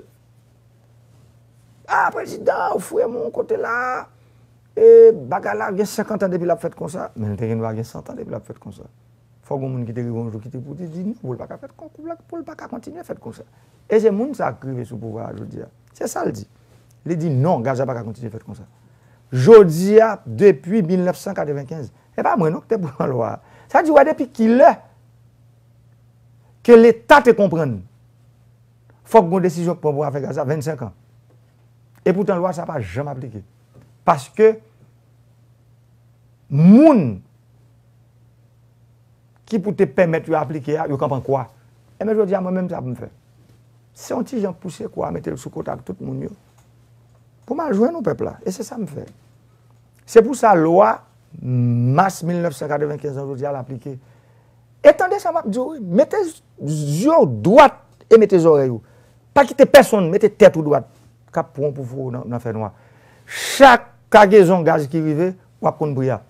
A, prezidan, ou fouye moun kote la, e bagay la gen senkant an depi l ap fèt konsa, men l te gen dwa gen san tan depi l ap fèt konsa. Fòk gon moun ki te rive yon jou ki te pou te di non, pou l pa ka fèt kon, pou l, pou l pa ka kontinye fèt konsa. E se moun sa a k rive sou pouvwa a jodi a. Se sa l di. Li di non, gaz la pa ka kontinye fèt konsa. Jodi a, depi mil nèf san katrevenkenz, e pa mwen non ki te pran lwa a. Sa di, wè depi kilè ke Leta te konprann fòk gon desizyon k pran pou afè gaz la, vennsenk an. E poutan lwa sa pa janm aplike. Paske moun ki pou te pèmèt yo aplike a, yo kanpe an kwa. Enben jodi a, mwen menm sa pou m fè. Se yon ti jan pouse kwa a, mete l sou kote ak tout moun yo. Pou m al jwenn nou pèp la. E se sa m fè. Se pou sa lwa mas mil nèf san katrevenkenz lan jodi a l aplike. E tande sa m ap di w wi, mete zye w dwat e mete zòrèy ou. Pa kite pèsonn mete tèt ou dwat k ap pran w pou foure w nan, nan fènwa. Chak kagezon gaz ki rive, w ap konn pri a.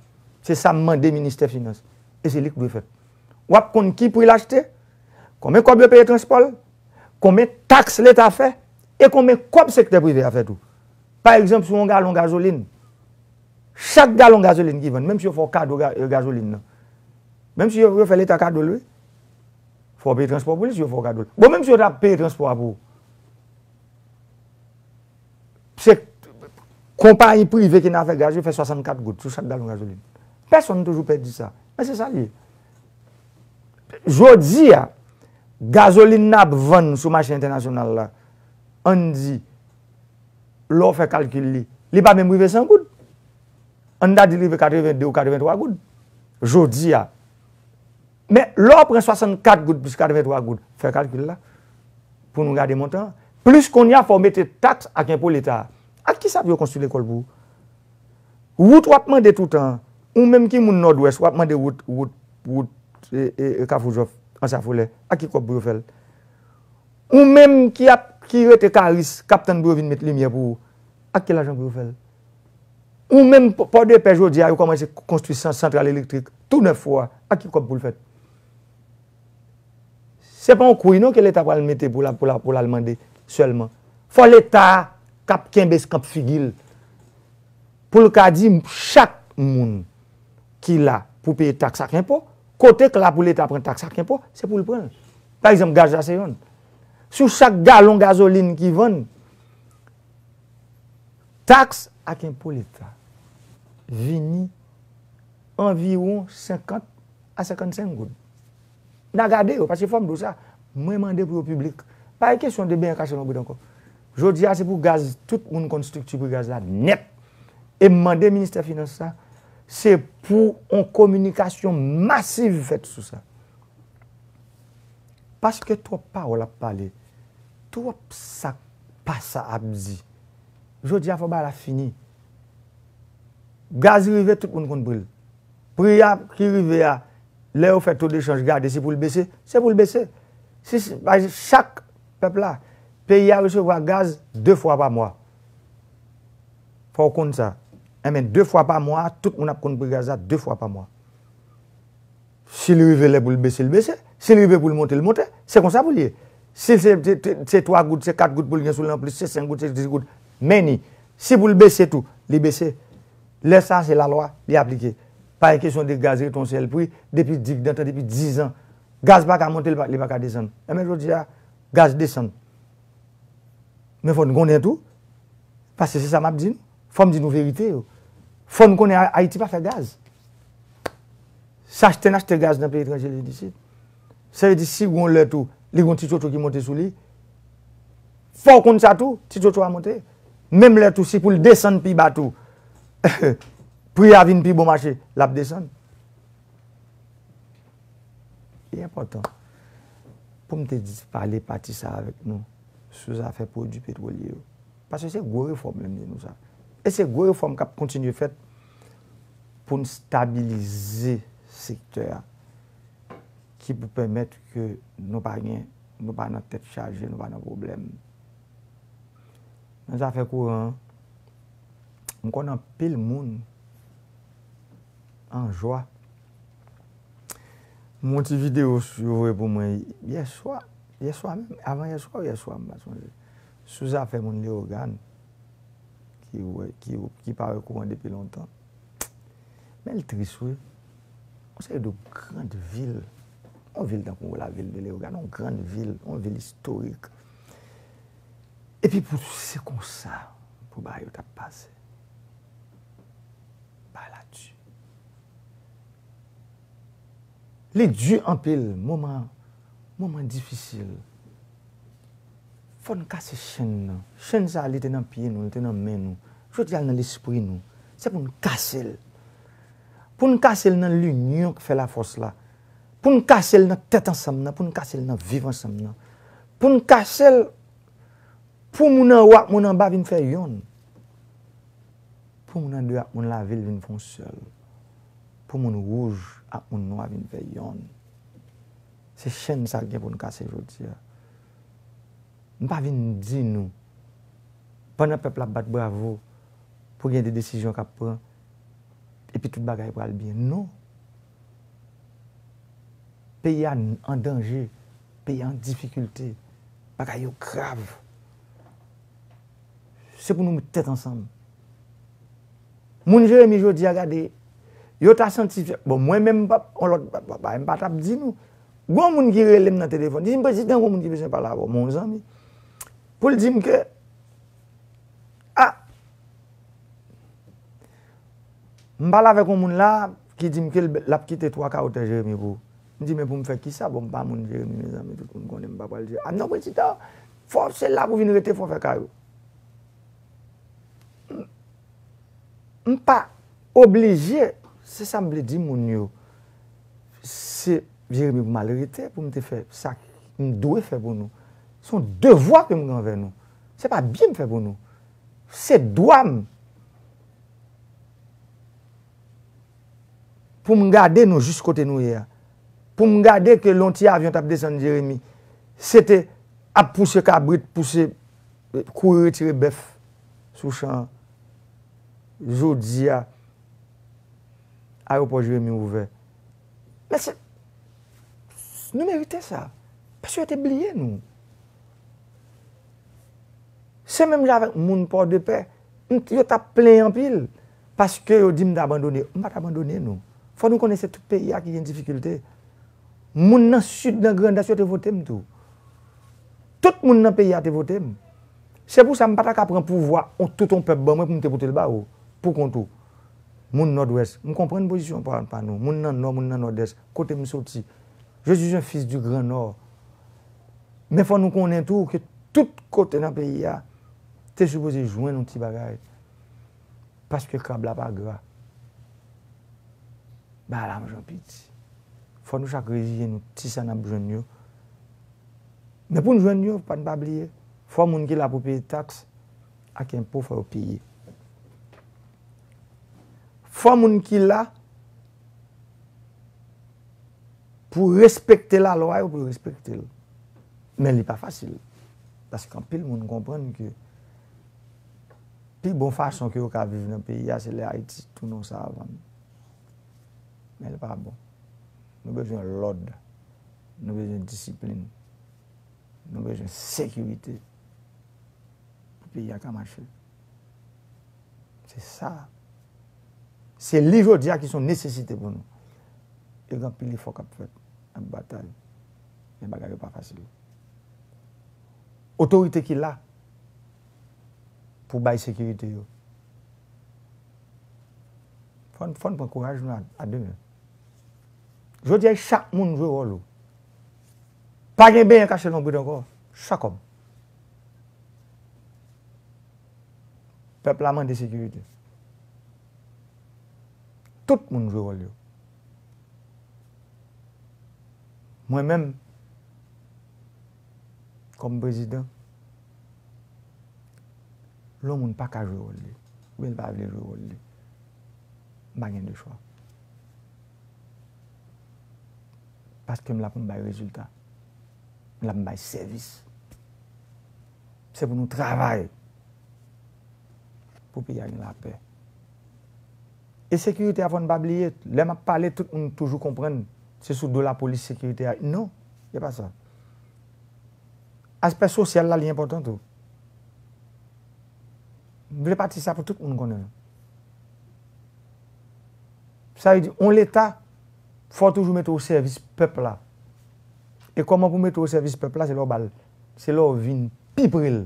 Se sa m mande ministè finans. E se li k dwe fèt. W ap konn ki pri l achte, konbyen kòb yo peye transpò l, konbyen taks Leta fè, e konbyen kòb sektè prive a fè tou. Pa egzanp, sou yon galon gazolin, chak galon gazolin ki vann, menm si yo fè w kado ga- gazolin nan, menm si yo, yo fè Leta kado l wi, fò w peye transpò pou li si yo fè w kado l. Bon, menm si yo ta peye transpò a pou ou, se konpayi prive ki nan afè gaz yo fè swasannkat goud sou chak galon gazolin. Pèsonn toujou pèdi sa. Men se sa l ye. Jodi a, gazolin n ap vann sou mache entènasyonal la, ann di, lè w fè kalkil li, li pa menm rive san goud. Ann ta di l rive katrevende ou katrevenntwa goud. Jodi a. Men lè w pran swasannkat goud plis katrevenntwa goud, fè kalkil la, pou nou gade montan an. Plis kounye a, fò w mete taks ak enpo Leta a. Ak kisa pou yo konstwi lekòl pou ou? Wout w ap mande toutan an. Ou menm ki moun Nòdwès, w ap mande wout, wout, wout e, e, e Kafou Jòf, Anse à Foulères. Ak ki kòb pou yo fè l? Ou menm ki ap, ki rete Karis, k ap tann pou yo vin met limyè pou ou, ak ki lajan pou yo fè l? Ou menm, Pò- Pòdepè jodi a, yo kòmanse konstwi san- santral elektrik tou nèf fwa, ak ki kòb pou l fèt? Se pa yon kouy non ke Leta pral mete pou l a- pou l a- pou l al mande sèlman. Fò Leta a k ap kenbe kanpe figi l, pou l ka di chak moun ki la pou peye taks ak enpo, kote k la pou Leta pran taks ak enpo, se pou l pran l. Pa egzanp, gaz la se yonn. Sou chak galon gazolin ki vann, taks ak enpo Leta vini anviwon senkant a senkannsenk goud. N a gade yo, paske fò m di w sa, mwen mande pou yo piblik. Pa gen kesyon de benyen kache lonbrit ankò. Jodi a, se pou gaz, tout moun konn estrikti pri gaz la nèt. E m mande ministè finans sa, se pou yon kominikasyon masiv fèt sou sa. Paske twòp pawòl ap pale, twòp sa k pa sa ap di. Jodi a, fò bagay la fini. Gaz rive, tout moun konn pri l. Pri a ki rive a, lè yo fè to dechanj, gade si pou l bese, se pou l bese. Si, si, pa egzanp, chak pèp la, peyi a resevwa gaz de fwa pa mwa. Fò w konn sa. Enben, de fwa pa mwa, tout moun ap konn pri gaz la de fwa pa mwa. Si l rive lè pou l bese, l bese. Si l rive pou l monte, l monte. Se konsa pou l ye. Si se, se, se, se twa goud, se kat goud pou l gen sou l anplis, se senk goud, se dis goud. Men ni. Si pou l bese tou, li bese. Lè sa, se lalwa, li aplike. Pa gen kesyon de gaz rete yon sèl pri, depi digdantan, depi diz an. Gaz pa ka monte, li pa, li pa ka desann. Enben, jodi a, gaz desann. Men fò n konnen tou, paske se sa m ap di nou. Fò m di nou verite yo. Fò n konnen A-, Ayiti pa fè gaz. Se achte n achte gaz nan peyi etranje li vin isit. Sa vle di, si gon lè tou, li gon ti tchotcho ki monte sou li, fò w konn sa tou, ti tchotcho a monte. Menm lè tou, si pou l desann pi ba tou, pri a vin pi bon mache, l ap desann. Li enpòtan pou m te di, pale pati sa avèk nou sou zafè pwodui petwolye yo. Paske se gwo refòm, lè m di nou sa. E se gwo refòm k ap kontinye fèt pou n stabilize sektè a, ki pou pèmèt ke nou pa gen, nou pa nan tèt chaje, nou pa nan pwoblèm. Nan zafè kouran an, m konn anpil moun an jwa. M wè yon ti videyo yo voye pou mwen yèswa, yèswa menm, avan yèswa ou yèswa, m pa sonje. Sou zafè moun Leyogàn ki wè, ki, ki pa wè kouran depi lontan. Men l tris, wi. Yon seri de grann vil, yon vil tankou lavil de Leyogàn, yon grann vil, yon vil istorik. Epi pou se konsa, pou bagay yo t ap pase. Bagay la di. Li di anpil, moman, moman difisil. Fò n kase chenn nan. Chenn sa a, li te nan pye nou, li te nan men nou. Jodi a, l nan lespri nou. Se pou n kase l. Pou n kase l nan linyon k fè lafòs la. Pou n kase l nan tèt ansanm nan, pou n kase l nan viv ansanm nan. Pou n kase l pou moun anwo ak moun anba vin fè yonn. Pou moun an de ak moun lavil vin fè yon sèl. Pou moun wouj ak moun nwa vin fè yonn. Se chenn sa k gen pou n kase jodi a. M pa vin di nou, pandan pèp la ap bat bravo pou gen de desizyon k ap pran, epi tout bagay pral byen. Non. Peyi a an danje, peyi a an difikilte, bagay yo grav. Se pou nou met tèt ansanm. Moun Jeremi jodi a, gade, yo ta santi, bon, mwen menm, m pa, on lòt, pa, pa, pa, m pa t ap di nou. Gon moun ki rele m nan telefòn, di m, "Prezidan, gon moun ki bezwen pale avè w, mon zanmi." Pou l di m ke, a, m pale avèk yon moun la ki di m ke l, l ap kite twa kawo tè Jeremi pou ou. M di, "Men pou m fè kisa? Bon, m pa moun Jeremi, mezanmi, tout moun konnen m pa pral Jeremi." A non, prezidan, fò se la pou vin rete, fò fè kay ou. M, m pa oblije, se sa m vle di moun yo. Se Jeremi pou m al rete, pou m te fè sa m dwe fè pou nou. Se yon devwa ke m gen anvè nou. Se pa byen m fè pou nou. Se dwa m pou m gade nou jis kote nou ye a. Pou m gade ke lè yon ti avyon t ap desann Jeremi, se te ap pouse kabrit, pouse, kouri retire bèf sou chan an. Jodi a, ayewopò Jeremi ouvè. Men se, nou merite sa. Paske yo te bliye nou. Se menm jan avèk moun Pòdepè, m, yo t ap plenyen anpil, paske yo di m t abandone. M pa t abandone nou. Fò nou konnen se tout peyi a ki gen difikilte. Moun nan Sid, nan Grandans, yo te vote m tou. Tout moun nan peyi a te vote m. Se pou sa m pa ta ka pran pouvwa on tout on pèp ban mwen pou m te pote l ba ou, pou kont ou. Moun Nòdwès, m konprann pozisyon pa, pa nou. Moun nan Nò, moun nan Nòdès, kote m soti. Je suis un fils du Grand Nord. Men fò nou konnen tou ke tout kote nan peyi a te sipoze jwenn yon ti bagay. Paske krab la pa gra. Bagay la manjan piti. Fò nou chak reziye nou ti sa n ap jwenn yo. Men pou n jwenn yo, fò n pa bliye, fò moun ki la pou peye taks ak enpo, fò yo peye. Fò moun ki la pou respekte lalwa yo, pou yo respekte l. Men li pa fasil. Paske anpil moun konprann ke pi bon fason ke yo ka viv nan peyi a, se lè Ayiti tounen yon savann. Men li pa bon. Nou bezwen lòd. Nou bezwen disiplin. Nou bezwen sekirite pou peyi a ka mache. Se sa. Se li jodi a ki se yon nesesite pou nou. E gen anpil efò k ap fèt, n ap batay. Men bagay yo pa fasil. Otorite ki la pou bay sekirite yo, fò n, fò n pran kouraj nou a, a de men. Jodi a, chak moun jwe wòl ou. Pa gen benyen kache lonbrit ankò. Chak òm. Pèp la mande sekirite. Tout moun jwe wòl yo. Mwen menm, kòm prezidan, lè yon moun pa ka jwe wòl li, oubyen l pa vle jwe wòl li, m pa gen de chwa. Paske m la pou m bay rezilta. M la pou m bay sèvis. Se pou nou travay pou peyi a gen lapè. E sekirite a, fò n pa bliye, lè m ap pale, tout moun toujou konprann se sou do lapolis sekirite a. Non, se pa sa. Aspè sosyal la, li enpòtan tou. M vle pati sa pou tout moun konnen. Sa vle di, yon Leta, fò w toujou mete w o sèvis pèp la. E kòman pou mete w o sèvis pèp la, se lè w ba l, se lè w vin pi pre l.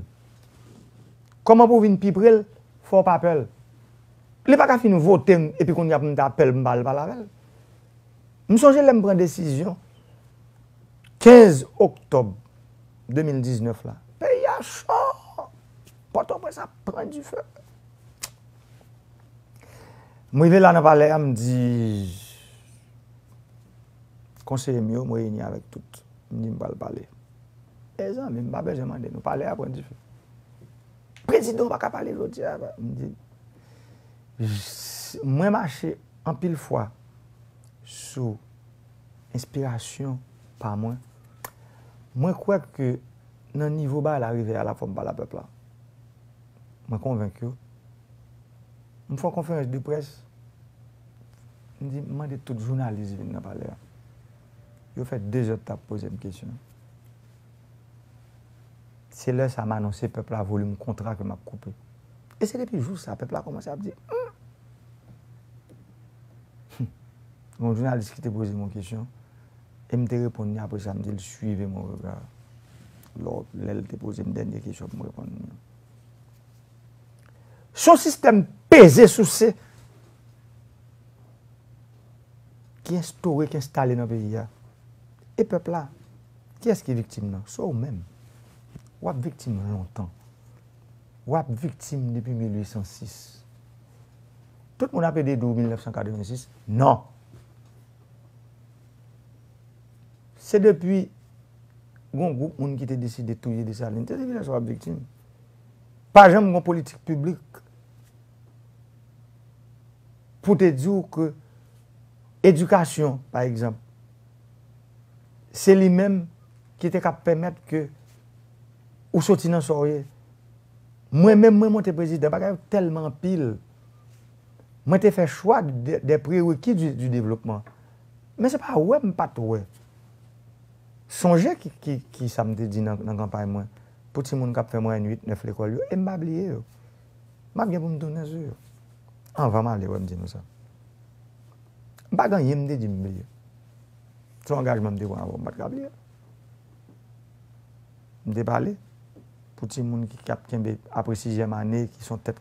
Kòman pou w vin pi pre l, fò w pa pè l. Li pa ka fin vote m, epi kounye a pou m ta pè l, m pa al pale avè l. M sonje lè m pran desizyon, kenz oktòb de mil diznèf la. Peyi a cho! Pòtoprens ap pran dife. M rive la nan palè a, m di konseye m yo, m reyini avèk tout. M di m pral pale. Mezanmi, m pa bezwen mande nou, palè a pran dife. Prezidan pa ka pale jodi a. M di, mwen mache anpil fwa sou enspirasyon pa mwen. Mwen kwè ke nan nivo bagay la rive a la, fò m pale a pèp la. Mwen konvenk yo. M fè yon konferans de près. M di, m mande tout jounalis vin nan palè a. Yo fè de zè t ap poze m kesyon. Se lè sa a m anonse pèp la volim kontra ke m ap koupe. E se depi jou sa a, pèp la kòmanse ap di, hmm. Hmm. Yon jounalis ki te poze m yon kesyon, e m te reponn li, apre sa, m di l, suivez mon regard. Lò, lè l te poze m dènye kesyon pou m reponn li an. Se yon sistèm peze souse ki enstore, ki enstale nan peyi a. E pèp la, kiyès ki viktim nan? Se w menm. W ap viktim lontan. W ap viktim depi mil uit san sis. Tout moun ap ede di w mil nèf san katrevensis. Non. Se depi gon gwoup moun ki te deside touye Desalin. Se depi lè sa w ap viktim. Pa janm gon politik piblik pou te di w ke edikasyon, pa egzanp, se li menm ki te ka pèmèt ke ou soti nan sa w ye. Mwen menm, mwen monte prezidan, bagay yo tèlman anpil. Mwen te fè chwa de, de prereki di, di devlopman. Men se pa wè m pa t wè. Sonje ki, ki, ki sa m te di nan, nan kanpay mwen. Pou timoun k ap fè mwayèn uit, nèf lekòl yo, e m pa bliye yo. M ap gen pou m tounen sou yo. Anvan m ale, wè m di nou sa. M pa gen anyen m te di m bliye. Se yon angajman m te pran avè w, m pa t ka bliye. M te pale pou timoun ki, k ap kenbe apre sizyèm ane, ki se yon tèt,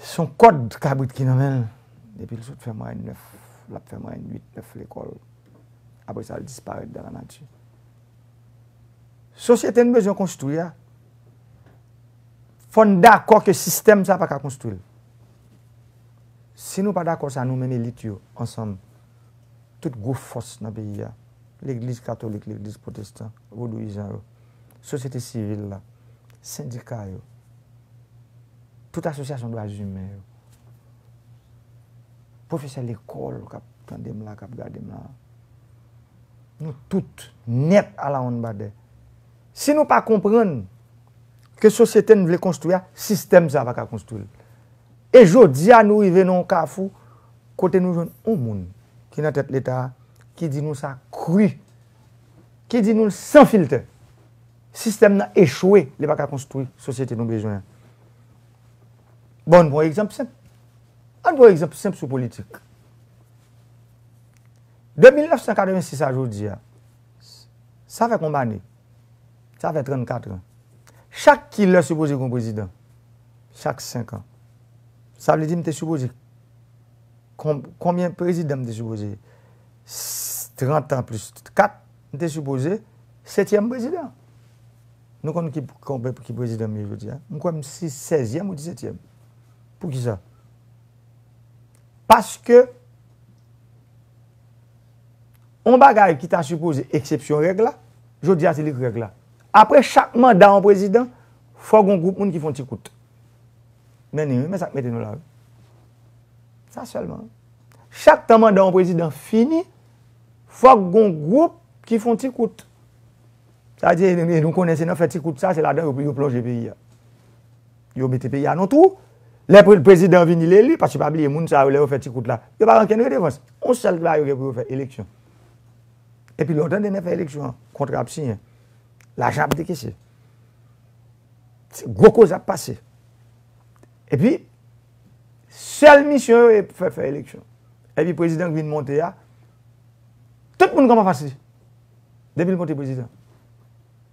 se yon kòd kabrit ki nan men l. Depi l sot fè mwayèn nèf, l ap fè mwayèn uit, nèf lekòl. Apre sa, l disparèt dan lanati. Sosyete n bezwen konstwi a, fò n dakò ke sistèm sa a pa ka konstwi l. Si nou pa dakò sa, nou menm elit yo, ansanm, tout gwo fòs nan peyi a, legliz katolik, legliz pwotestan, vodouyizan yo, sosyete sivil la, sendika yo, tout asosyasyon dwa imen yo, pwofesè lekòl k ap tande m la, k ap gade m la, nou tout nèt alawonnbadè. Si nou pa konprann ke sosyete n vle konstwi a, sistèm sa a pa ka konstwi l. E jodi a, nou rive nan yon kafou kote nou jwenn yon moun ki nan tèt Leta a, ki di nou sa kri, ki di nou l san filtè. Sistèm nan echwe, li pa ka konstwi sosyete nou bezwen an. Bon, n pran yon egzanp senp. Ann pran yon egzanp senp sou politik. De mil nèf san katrevensis a jodi a, sa fè konbyen ane? Sa fè trannkat an. Chak kilè sipoze gen yon prezidan? Chak senk an. Sa vle di m te sipoze, kon- konbyen prezidan m te sipoze? S- trant an plis kat, m te sipoze setyèm prezidan. Nou konn ki, konbyen- ki prezidan m ye jodi a? M kwè m si sèzyèm ou disètyèm. Poukisa? Paske yon bagay ki ta sipoze eksepsyon règ la, jodi a se li k règ la. Apre chak manda yon prezidan, fò gen yon gwoup moun ki fè yon ti kout. Men ni wi, men sa k mete nou la wi. Sa sèlman. Chak tan manda yon prezidan fini, fòk gen yon gwoup ki fè yon ti kout. Sa vle di, e nou konnen se nan fè ti kout sa, se ladan yo, yo plonje peyi a. Yo mete peyi a nan twou. Lè pre- prezidan vini l eli, paske pa bliye moun sa yo, lè yo fè ti kout la, yo pa gen okenn redevans. Yon sèl bagay yo gen pou yo fè, eleksyon. Epi lè w tande nèg fè eleksyon an, kontra ap siyen, lajan ap dekese. Se gwo koze ap pase. Epi, sèl misyon yo e fè, fè eleksyon. Epi prezidan k vin monte a, tout moun kòman fas li. Depi l monte prezidan.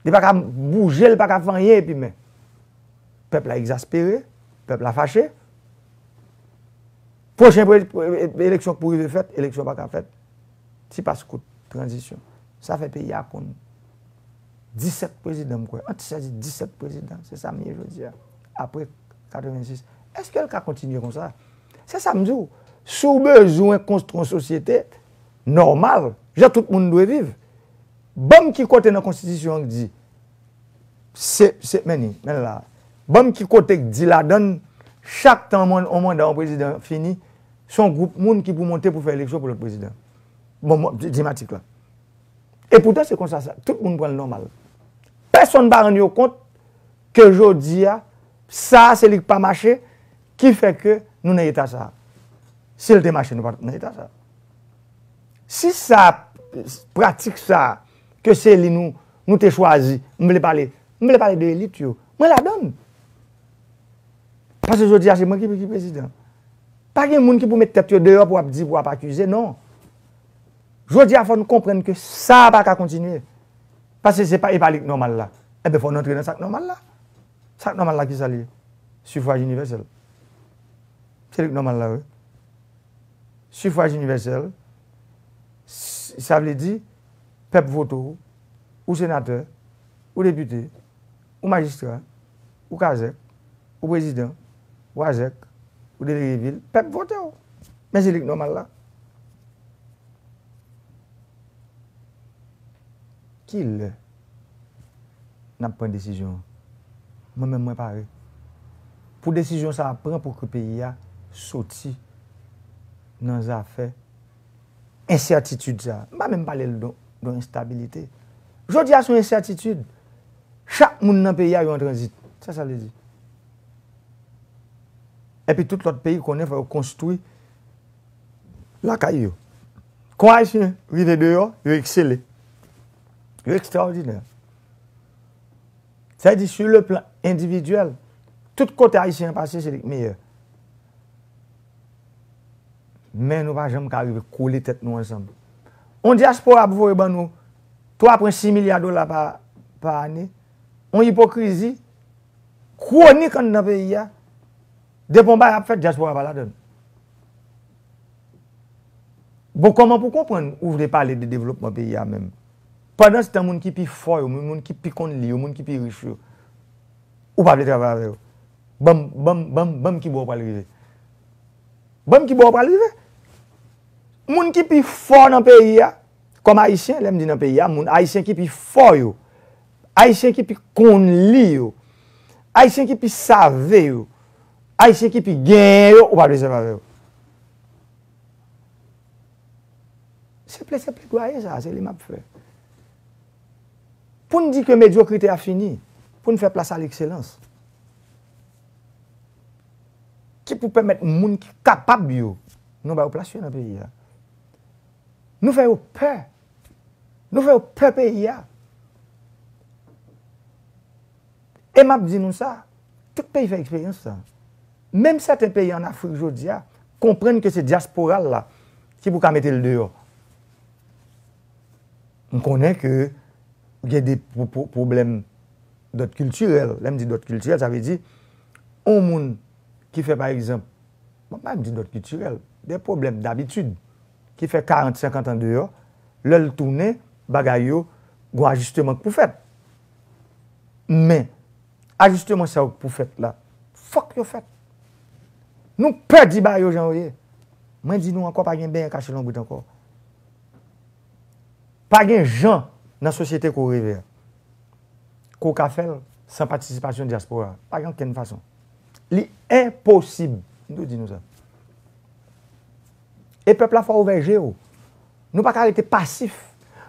Li pa ka bouje, li pa ka fè anyen epi men. Pèp la egzaspere, pèp la fache. Pwochen pre- pre- eleksyon k pou rive fèt, eleksyon pa ka fèt. Ti pas kout tranzisyon. Sa fè peyi a konn disèt prezidan, m kwè. Ant sèz e disèt prezidan. Se sa m ye jodi a. Apre katrevensis. Èske l ka kontinye konsa? Se sa m di w. Si w bezwen konstwi yon sosyete nòmal, jan tout moun dwe viv, ban m ki kote nan konstitisyon an k di, se, se, men ni, men la. Ban m ki kote k di ladan l, chak tan yon manda yon prezidan fini, se yon gwoup moun ki pou monte pou fè eleksyon pou lòt prezidan. Bon, di- di m atik la. E poutan, se konsa sa, tout moun pran l nòmal. Pèsonn pa rann yo kont ke jodi a, sa a se li k pa mache, ki fè ke nou nan eta sa a. Si l te mache, nou pa t ap nan eta sa a. Si sa, pratik sa a, ke se li nou, nou te chwazi, m vle pale, m vle pale de elit yo. Mwen ladan l. Paske jodi a, se mwen ki, ki prezidan. Pa gen moun ki pou met tèt yo deyò pou ap di, pou ap akize, non. Jodi a, fò n konprann ke sa a pa ka kontinye. Paske se pa, e pa li k nòmal la. Enben, fò n antre nan sa k nòmal la. Sa k nòmal la, ki sa l ye? Sifwaj inivèsèl. Se li k nòmal la, wi. Sifwaj inivèsèl, s- sa vle di, pèp vote w, ou senatè, ou depite, ou majistra, ou kazèk, ou prezidan, ou azèk, ou delege vil, pèp vote w. Men se li k nòmal la. Kilè n ap pran desizyon an? Mwen menm, mwen pare. Pou desizyon sa a pran pou ke peyi a soti nan zafè ensètitid sa a. M pa menm pale l don, don enstabilite. Jodi a, se yon ensètitid. Chak moun nan peyi a, yo an tranzit. Sa sa vle di? Epi tout lòt peyi konnen fò yo konstwi lakay yo. Kon Ayisyen rive deyò, yo eksele. Yo ekstraòdinè. Sa vle di, sur le plan endividyèl, tout kote Ayisyen an pase, se li k meyè. Men nou pa janm ka rive kole tèt nou ansanm. On dyaspora ap voye ban nou twa pwen sis milya dola pa, pa ane. On ipokrizi kwonik anndan peyi a. Depi on bagay ap fèt, dyaspora pa ladan l. Bon, kòman pou konprann ou vle pale de devlopman peyi a menm? Pandanstan, moun ki pi fò yo, moun, moun ki pi konn li yo, moun ki pi rich yo, ou pa vle travay avè yo. Ban m, ban m, ban m, ban m ki bò w pral rive. Ban m ki bò w pral rive. Moun ki pi fò nan peyi a, kòm Ayisyen, lè m di nan peyi a, moun Ayisyen ki pi fò yo, Ayisyen ki pi konn li yo, Ayisyen ki pi save yo, Ayisyen ki pi genyen yo, ou pa vle sèvi avè yo. Se ple, se pledwaye sa, se li m ap fè. Pou n di ke medyokrite a fini, pou n fè plas a lekselans. Ki pou pèmèt moun ki kapab yo, nou ba yo plas yo nan peyi a. Nou fè yo pè. Nou fè yo pè peyi a. E m ap di nou sa, tout peyi fè eksperyans sa. Menm sèten peyi ann Afrik jodi a, konprann ke se dyaspora l la ki pou ka mete l deyò. M konnen ke gen de pwo-, pwo-, pwoblèm dòd kiltirèl. Lè m di dòd kiltirèl, sa vle di, yon moun ki fè, pa egzanp, bon, pa m di dòd kiltirèl, de pwoblèm dabitid, ki fè karant, senkant an deyò, lè l tounen, bagay yo, gon ajisteman k pou fèt. Men, ajisteman sa yo k pou fèt la, fòk yo fèt. Nou pè di bagay yo jan yo ye. Mwen di nou ankò, pa gen benyen kache lonbrit ankò. Pa gen jan nan sosyete ke w reve a, ke w ka fè l san patisipasyon dyaspora. Pa gen okenn fason. Li enposib. M tou di nou sa. E pèp la fò ouvè je yo. Nou pa ka rete pasif.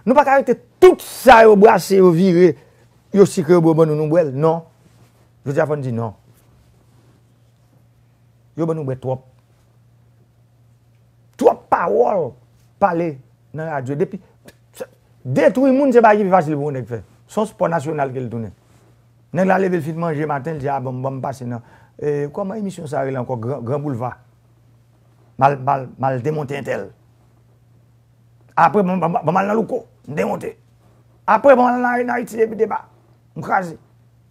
Nou pa ka rete tout sa yo brase, yo vire, yo sikre, yo ban nou, nou bwè l. Non. Jodi a fò n di non. Yo ban nou bwè twòp. Twòp pawòl pale nan radyo. Depi, detwi moun se bagay ki pi fasil pou yon nèg fè. Se yon spò nasyonal ke l tounen. Nèg la leve, l fin manje maten, l di, "A, bon, bon, m pase nan, eh, kòman emisyon sa rele ankò? Gran, Gran Boulva. M al, m al, m al demonte entèl. Apre, bon, bon, bon, m al nan Louko, m demonte. Apre, bon, m al nan, nan Ayiti epi deba, m kraze.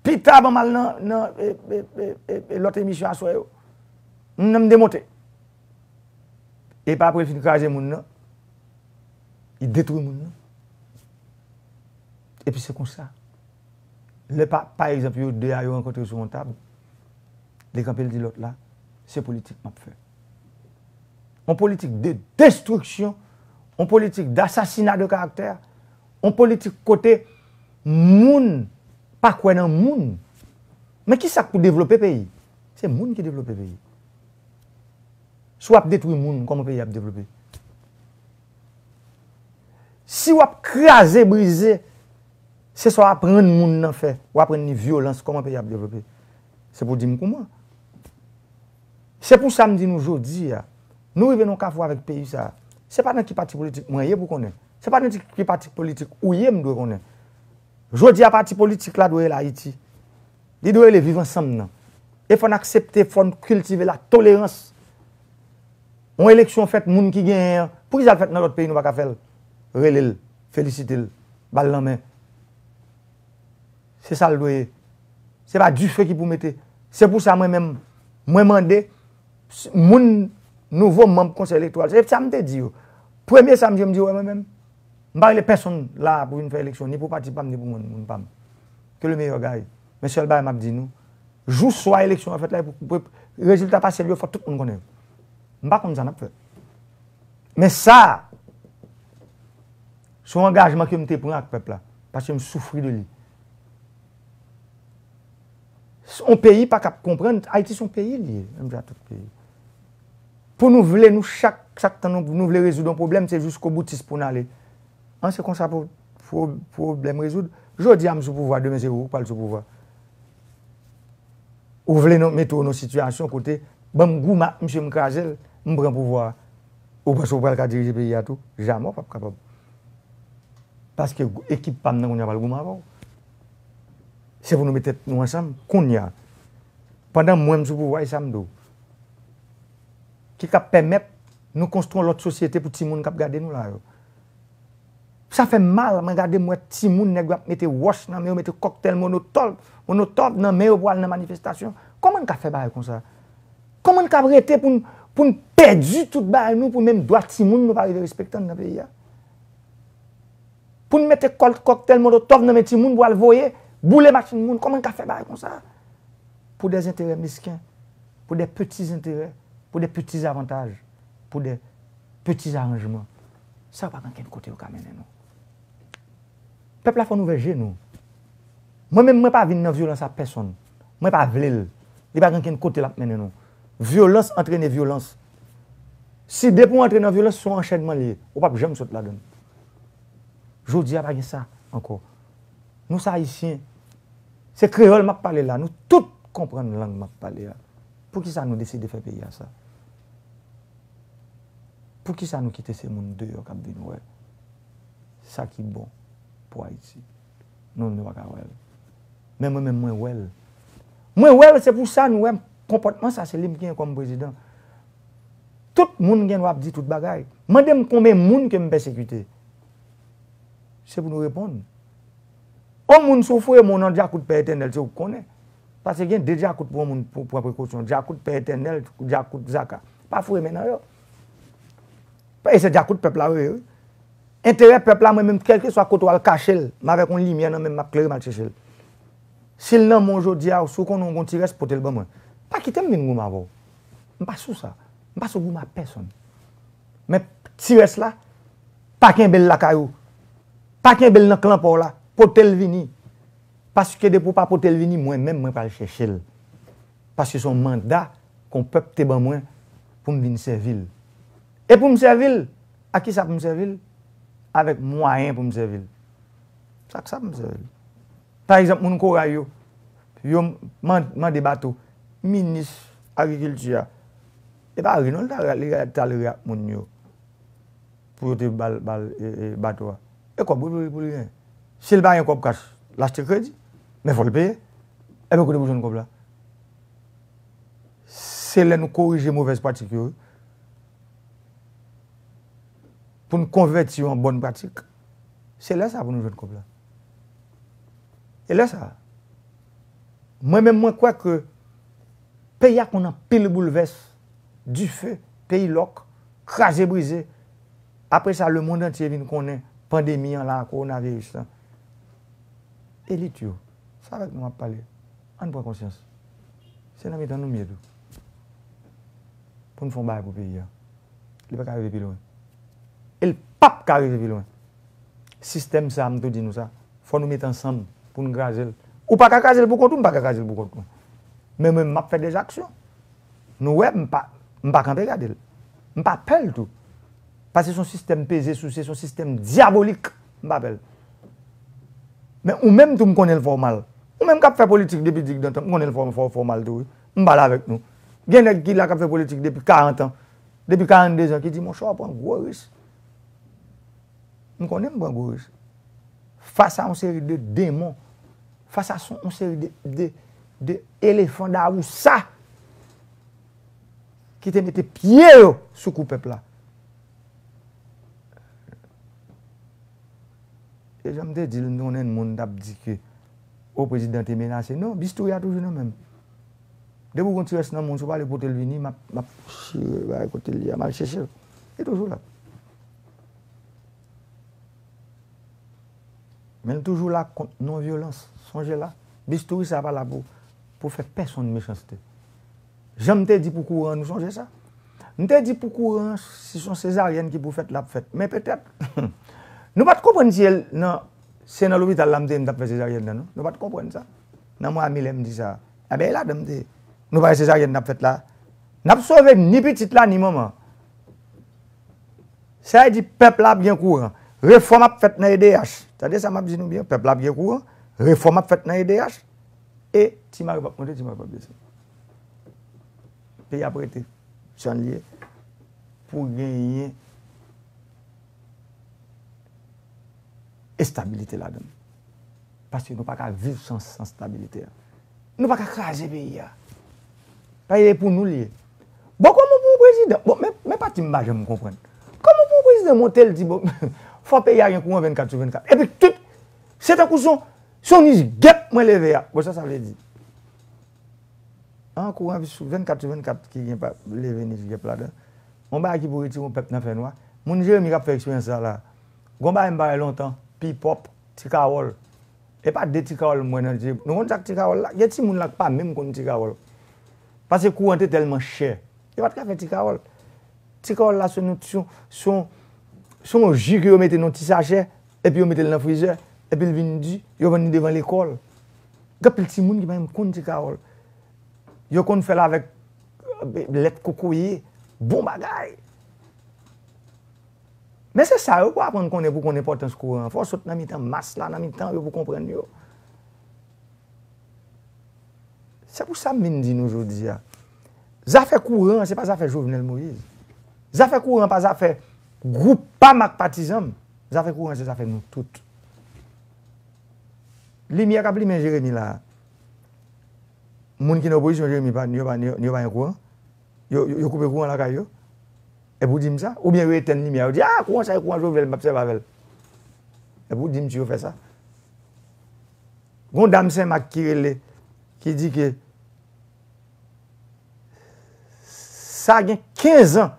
Pita, bon, m al nan, nan, eh, eh, eh, eh, eh, lòt emisyon aswè yo, m, m demonte." Epi apre, l fin kraze moun nan, li detwi moun nan. Epi se konsa. Lè pa, pa egzanp, yo de a yo rankontre sou yon tab, li kanpe, l di lòt la, "Se politik m ap fè." Yon politik de destriksyon, yon politik d asasina de karaktè, yon politik kote moun pa kwè nan moun. Men ki sa k pou devlope peyi? Se moun ki devlope peyi. Si w ap detwi moun, kòman peyi ap devlope? Si w ap kraze, brize, se sa w aprann moun nan fè, w aprann li vyolans, kòman peyi ap devlope? Se pou di m kouman. Se pou sa m di nou jodi a, nou rive nan yon kafou avèk peyi sa a. Se pa nan ki pati politik mwen ye pou konnen. Se pa nan ki pati politik ou ye m dwe konnen. Jodi a, pati politik la dwe rele Ayiti. Li dwe rele Viv Ansanm nan. E fò n aksepte, fò n kiltive latolerans. Yon eleksyon fèt, moun ki genyen an, poukisa l fèt nan lòt peyi, nou pa ka fè l? Rele l, felisite l, ba l lanmen. Se sa l dwe ye. Se pa dife ki pou mete. Se pou sa mwen menm, mwen mande s-, moun, nouvo manm Konsèy Elektoral. Se sa m te di yo. Premye sa m di yo, m di yo, wè mwen menm, m pa rele pèsonn la pou vin fè eleksyon, ni pou pati pa m, ni pou moun, moun pa m. Que le meilleur gagne. Men sèl bagay m ap di nou, jou swa eleksyon an fèt la, pou, pou rezilta pasyèl yo, fò tout moun konnen yo. M pa konn sa n ap fè. Men sa, se yon angajman ke m te pran ak pèp la, paske m soufri de li. S-, on peyi pa kab konprann, Ayiti se yon peyi li ye, menm jan tout peyi. Pou nou vle, nou chak, chak tan nou, nou vle rezoud yon pwoblèm, se jiskoboutis pou n ale. An, se konsa pou, pou, pwoblèm rezoud. Jodi a, m sou pouvwa, demen se ou k pral sou pouvwa. Ou vle nou mete w nan sitiyasyon kote, ban m goumen ak misye, m kraze l, m pran pouvwa a. Ou panse w pral ka dirije peyi a tou? Jamè w p ap kapab. Paske ekip pa m nan kounye a pral goumen avè w. Se pou nou met tèt nou ansanm kounye a. Pandan mwen m sou pouvwa, e sa m di w, ki ka pèmèt nou konstwi yon lòt sosyete pou timoun k ap gade nou la yo. Sa fè m mal, mwen gade, m wè timoun, nèg yo ap mete wòch nan men yo, mete kòktèl monotòl, monotòp nan men yo pou al nan manifestasyon. Kòman n ka fè bagay konsa? Kòman n ka rete pou n, pou n pèdi tout bagay nou, pou menm dwa timoun nou pa rive respekte nan peyi a? Pou n mete kòl-, kòktèl molotòv nan men timoun pou al voye, boule machin moun. Kòman n ka fè bagay konsa? Pou dè enterè mesken, pou dè peti enterè, pou dè peti avantaj, pou dè peti aranjman. Sa yo pa gen okenn kote yo ka mennen nou. Pèp la, fò n ouvè je nou. Mwen menm, mwen pa vin nan vyolans a pèsonn. Mwen pa vle l. Li pa gen okenn kote l ap mennen nou. Vyolans antrene vyolans. Si depi w antre nan vyolans, se yon anchènman li ye. Ou p ap janm sot ladan l. Jodi a, pa gen sa ankò. Nou se Ayisyen. Se kreyòl m ap pale la. Nou tout konprann lang m ap pale a. Poukisa nou deside fè peyi a sa? Poukisa nou kite se moun deyò k ap vin wè sa ki bon pou Ayiti? Nou menm, nou pa ka wè l. Men mwen menm, mwen wè l. Mwen wè l, se pou sa nou wè konpòtman sa, se li m genyen kòm prezidan. Tout moun gen dwa ap di tout bagay. Mande m konbyen moun ke m pèsekite. Se pou nou reponn. On moun, si w foure men w nan djakout Pè Etènèl, se ou k konnen. Paske gen de djakout pou yon moun pou pran prekosyon. Djakout Pè Etènèl, djakout Zaka. Pa foure men nan yo. E se djakout pèp la yo ye, wi. Enterè pèp la, mwen menm, kèlkeswa kote w al kache l, m avèk yon limyè nan men m, m ap klere m al chèche l. Si l nan men w jodi a, si w konnen w gen yon ti rès, pote l ban mwen. Pa kite m vin goumen avè w. M pa sou sa. M pa sou goumen a pèsonn. Men ti rès la, pa kenbe l lakay ou. Pa kenbe l nan klan pa w la. Pote l vini. Paske depi w pa pote l vini, mwen menm, mwen pral chèche l. Paske se yon manda ke yon pèp te ban mwen pou m vin sèvi l. E pou m sèvi l, ak kisa pou m sèvi l? Avèk mwayen pou m sèvi l. Se ak sa pou m sèvi l. Pa egzanp, moun Koray yo, yo man- mande bato, minis agrikilti a, e pa ri non, li t al, li t al ri ak moun yo pou yo te ba l, ba l, e, e, bato a. E kòb wi pou li, pou li genyen. Si l pa gen kòb kach, l achte kredi, men fò l peye. Ebyen, kote pou jwenn kòb la? Se lè nou korije movèz pratik yo, wi. Pou n konvèti yo an bòn pratik, se lè sa pou nou jwenn kòb la. E lè sa, mwen menm, mwen kwè ke peyi a konn anpil boulvès, dife, peyi lòk, kraze brize. Apre sa, lemonn antye vin konnen pandemi an la, kowonaviris lan. Elit yo, se avèk nou m ap pale. Ann pran konsyans. Se nan mitan nou m ye tou. Pou n fè yon bagay pou peyi a. Li pa ka rive pi lwen. E l p ap ka rive pi lwen. Sistèm sa a, m tou di nou sa, fò nou met ansanm pou n kraze l. Ou pa ka kraze l pou kont ou, m pa ka kraze l pou kont mwen. Men mwen, m ap fè dèzaksyon. Nou wè, m pa, m pa kanpe gade l. M pa pè l tou. Paske se yon sistèm peze souse, se yon sistèm dyabolik. M pa pè l. Men ou menm tou, m konnen l fè w mal. Ou menm k ap fè politik depi digdantan, m konnen l fè w, fè w, fè w mal tou, wi. M pale avèk nou. Gen nèg ki la k ap fè politik depi karant an, depi karannde zan, ki di, monchè, w pran gwo risk. M konnen m pran gwo risk. Fas a yon seri de demon, fas a son, yon seri de, de, de elefan dawousa ki te mete pye yo sou kou pèp la. E jan m te di l, m konnen moun t ap di ke, o, prezidan te menase. Non, bistouri a toujou nan men m. Depi w gen yon ti rès nan men w, si w pa vle pote l vini, m ap, m ap chire bagay kote l ye a, m al chèche l. Li toujou la. Men l toujou la kont non vyolans. Sonje la, bistouri sa a pa la pou, pou fè pèsonn mechanste. Jan m te di pou kouran an, nou sonje sa? M te di pou kouran an, si se yon sezaryèn ki pou fèt, l ap fèt. Men petèt, nou pa t konprann si nan, se nan lopital la m te ye, m t ap fè sezaryèn nan, non. Nou pa t konprann sa. Nan mwa me, lè m di sa, ebyen, e ladan m te ye. Nou pa wè sezaryèn n ap fèt la? N ap sove ni pitit la, ni manman. Sa vle di pèp la ap gen kouran. Refòm ap fèt nan E D H. Tande sa m ap di nou byen, pèp la ap gen kouran. Refòm ap fèt nan E D H. E Ti Mari p ap monte, Ti Mari p ap desann. Peyi ap rete jan l ye pou genyen estabilite ladan l. Paske nou pa ka viv san, san estabilite a. Nou pa ka kraze peyi a. Paske e pou nou l ye. Bon, kòman pou yon prezidan? Bon, men, men pati m pa janm konprann. Kòman pou yon prezidan monte, l di, bon, fò peyi a gen kouran vennkat sou vennkat. Epi tout, se tankou se yon, se yon nich gèp mwen leve a. Bon, sa sa vle di? An kouran sou vennkat sou vennkat ki gen pa leve nich gèp ladan. Yon bagay ki pou retire yon pèp nan fènwa. Moun Jeremi k ap fè eksperyans sa la. Gon bagay m pa wè lontan, Pipòp, Ti Kawòl. E pa de Ti Kawòl m wè nan je. Nou konn sa k Ti Kawòl la? Gen timoun la k pa menm konn Ti Kawòl. Paske kouran te tèlman chè. Yo pa t ka fè Ti Kawòl. Ti Kawòl la, se yon, se yon, se yon, se yon ji ke yo mete nan ti sachè, epi yo mete l nan frizè, epi l vin di, yo vann li devan lekòl. Gen anpil timoun ki pa menm konn Ti Kawòl. Yo konn fè l avèk, euh, lèt kokoye, bon bagay. Men se sa yo pou aprann konnen, pou konn enpòtans kouran an. Fò w sot nan mitan mas la, nan mitan yo pou konprann yo. Se pou sa m vin di nou jodi a. Zafè kouran an, se pa zafè Jovenel Moïse. Zafè kouran an pa zafè gwoup pa m ak patizan m. Zafè kouran an, se zafè nou tout. Limyè k ap limen Jeremi la a. Moun ki nan opozisyon Jeremi, pa, yo pa, yo, yo pa gen kouran? Yo, yo, yo koupe kouran lakay yo? Epi w di m sa? Oubyen yo etenn limyè, yo di, "Ah, kouran sa, e kouran Jovenel, m p ap sèvi avè l." Epi w di m si yo fè sa? Gon dam Senmak ki rele, ki di ke sa gen kenz an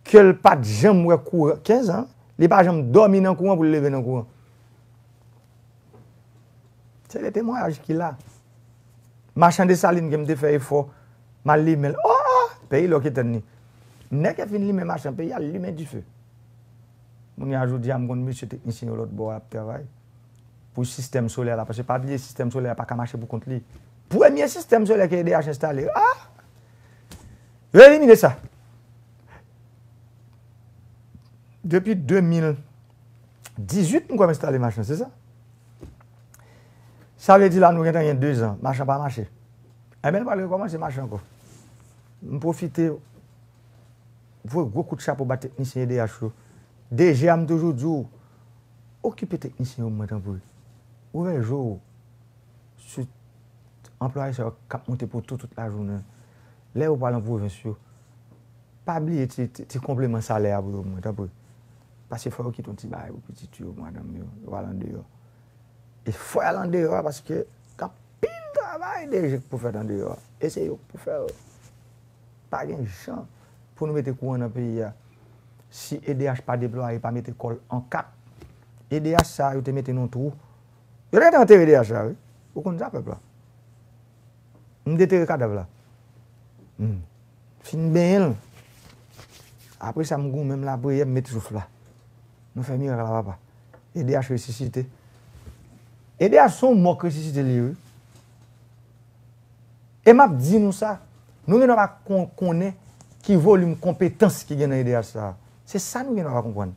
ke l pa t janm wè kouran. Kenz an, li pa janm dòmi nan kouran pou l leve nan kouran. Se le temwayaj ki la. Machan Desalin ke m te fè efò, m al limen l. Oh! Peyi lòk etann ni. Nèg ki fin limen machan, peyi a limen dife. Kounye a jodi a, m konn mesye teknisyen yo lòt bò a ap travay pou sistèm solè la, paske pa bliye sistèm solè a pa ka mache pou kont li. Premye sistèm solè ke E D H enstale, ah! Yo elimine sa. Depi de mil dizuit, m kwè m enstale machan, se sa? Sa vle di la, nou gentan gen de zan, machan pa mache. Enben, l pral rekòmanse mache ankò. M pwofite voye gwo kout chapo ba teknisyen E D H yo. D G a, m toujou di w, okipe teknisyen yo, mwen, tanpri. Ouvè je w sou anplwaye sa yo k ap monte poto tout lajounen. Lè yo pral nan pwovens yo, pa bliye ti, ti, ti konpleman salè a pou yo, mwen, tanpri. Paske fò yo kite yon ti bagay pou pitit yo, madanm yo, yo pral andeyò. E fò y al andeyò a, paske gen anpil travay de je k pou fèt andeyò a. E se yo k pou fè l. Pa gen jan pou nou mete kouran nan peyi a si E D H pa deplwaye, pa mete kò l an kat. E D H sa a, yo te mete nan twou. Yo te gentan antere E D H la, wi. Ou konn sa, pèp la. M detere kadav la. M fin benyen l. Apre sa, m goumen, m lapriyè, m met souf la. Nou fè mirak la, papa. E D H resisite. E D H se yon mò k resisite li ye, wi. E m ap di nou sa, nou gen dwa pa kon-, konnen ki volim konpetans ki gen nan E D H sa a. Se sa nou gen dwa pa konprann.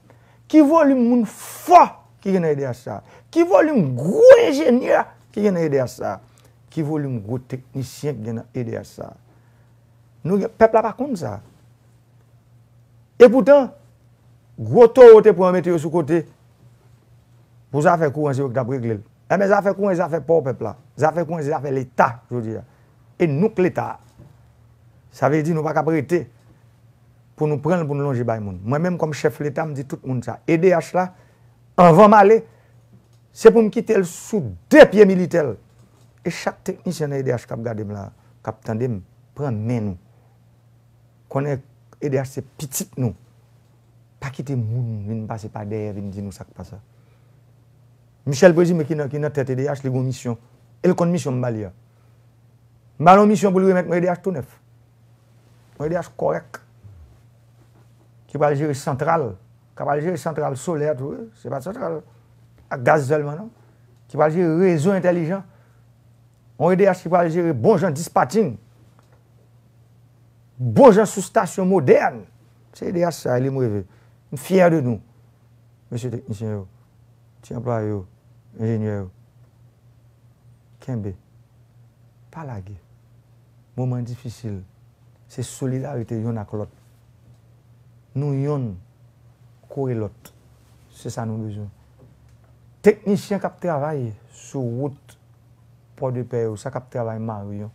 Ki volim moun fò ki gen nan E D H sa a. Ki volim gwo enjenyè ki gen nan E D H sa a. Ki volim gwo teknisyen ki gen nan E D H sa a. Nou gen, pèp la pa konn sa. Epoutan, gwo towo te pran yo mete yo sou kote pou zafè kouran, se yo ki t ap regle l. Enben, zafè kouran, se zafè pa w pèp la. Zafè kouran, se zafè Leta, jodi a. E nou k Leta a. Sa vle di nou pa k ap rete pou nou pran l, pou nou lonje bay moun. Mwen menm, kòm chèf Leta, m di tout moun sa. E D H la, anvan m ale, se pou m kite l sou de pye militè l. E chak teknisyen nan E D H k ap gade m la, k ap tande m, pran men nou. Konnen E D H se pitit nou. Pa kite moun vin pase pa dèyè vin di nou sa k pa sa. Michel Présumé ki nan, ki nan tèt E D H, li gen yon misyon. E l konn misyon m ba li a. M ba l yon misyon pou l remèt mwen E D H tou nèf. Yon E D H kòrèk. Ki pral jere santral. Ki pral jere santral solè tou, wi. Se pa santral ak gaz sèlman, non. Ki pral jere rezo entèlijan. Yon E D H ki pral jere bon jan dispatching. Bon jan sou stasyon modèn. Se E D H sa, li m reve. M fyè de nou. Mesye teknisyen yo, ti anplwaye yo, enjenyè yo. Kenbe. Pa lage. Moman difisil. Se solidarite yonn ak lòt. Nou yonn kore lòt. Se sa nou bezwen. Teknisyen k ap travay sou wout Pòdepè yo, sa k ap travay mari yo,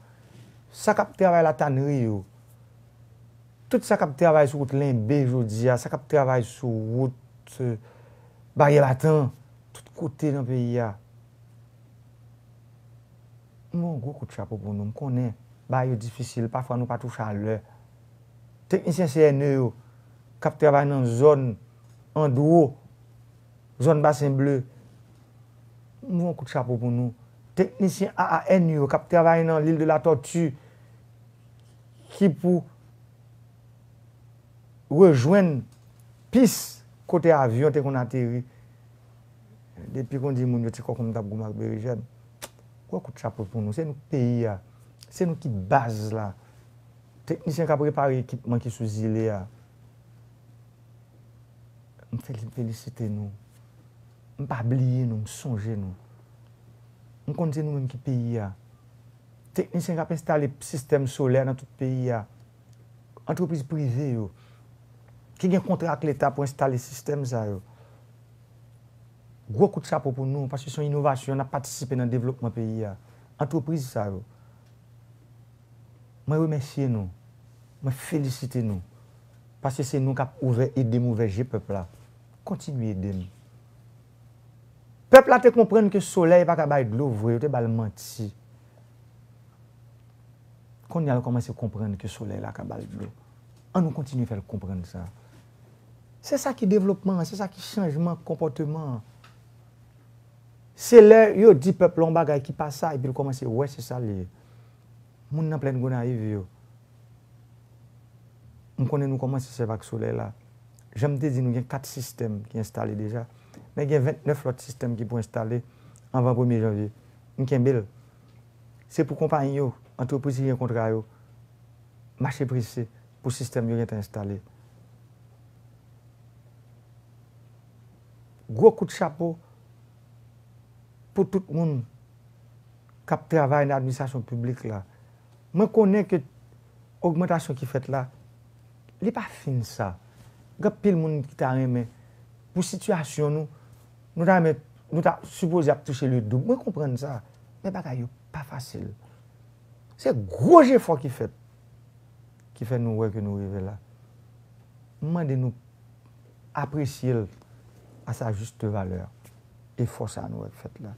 sa k ap travay latanri yo, tout sa k ap travay sou wout Lenbe jodi a, sa k ap travay sou wout, eh, Baryè Batan, tout kote nan peyi a. M ba yon gwo kout chapo pou nou. M konnen bagay yo difisil, pafwa nou pa touche a lè. Teknisyen C N E yo k ap travay nan zòn Andro, zòn Basen Ble, m ba yon kout chapo pou nou. Teknisyen A A N yo k ap travay nan Lil de la Tòti, ki pou rejwenn pis kote avyon te konn ateri. Depi konn di moun yo ti kòkòm t ap goumen ak berejèn. Gwo kout chapo pou nou. Se nou k peyi a. Se nou ki baz la. Teknisyen k ap repare ekipman ki sou zile a. M fel-, felisite nou. M pa bliye nou, m sonje nou. M konn se nou menm ki peyi a. Teknisyen k ap enstale sistèm solè nan tout peyi a. Antrepriz prive yo ki gen kontra ak Leta pou enstale sistèm sa yo. Gwo kout chapo pou nou, paske se yon inovasyon, n ap patisipe nan devlopman peyi a. Antrepriz sa yo, mwen remèsye nou. Mwen felisite nou. Paske se nou k ap ouvè, ede m ouvè je pèp la. Kontinye ede m. Pèp la te konprann ke solèy pa ka bay dlo vre, yo te ba l manti. Kounye a l kòmanse konprann ke solèy la ka ba l dlo. An nou kontinye fè l konprann sa. Se sa ki devlopman an, se sa ki chanjman konpòteman an. Se lè yo di pèp la yon bagay ki pa sa, epi l kòmanse wè se sa l ye. Moun nan Plèn Gonayiv yo, m konnen nou kòmanse sèvi ak solèy la. Jan m te di nou, gen kat sistèm ki enstale deja, men gen vennèf lòt sistèm ki pou enstale anvan premye janvye. M kenbe l. Se pou konpayi yo, antrepriz ki gen kontra yo, mache prese pou sistèm yo gentan enstale. Gwo kout chapo pou tout moun k ap travay nan administrasyon piblik la. Mwen konnen ke ogmantasyon ki fèt la, li pa fin sa. Gen anpil moun ki ta renmen, pou sitiyasyon nou, nou ta renmen, nou ta sipoze ap touche le doub. Mwen konprann sa. Men bagay yo pa fasil. Se gwo jefò ki fèt, ki fè nou wè ke nou rive la. M mande nou apresye l à sa juste valeur. Efò sa a nou wè k fèt la.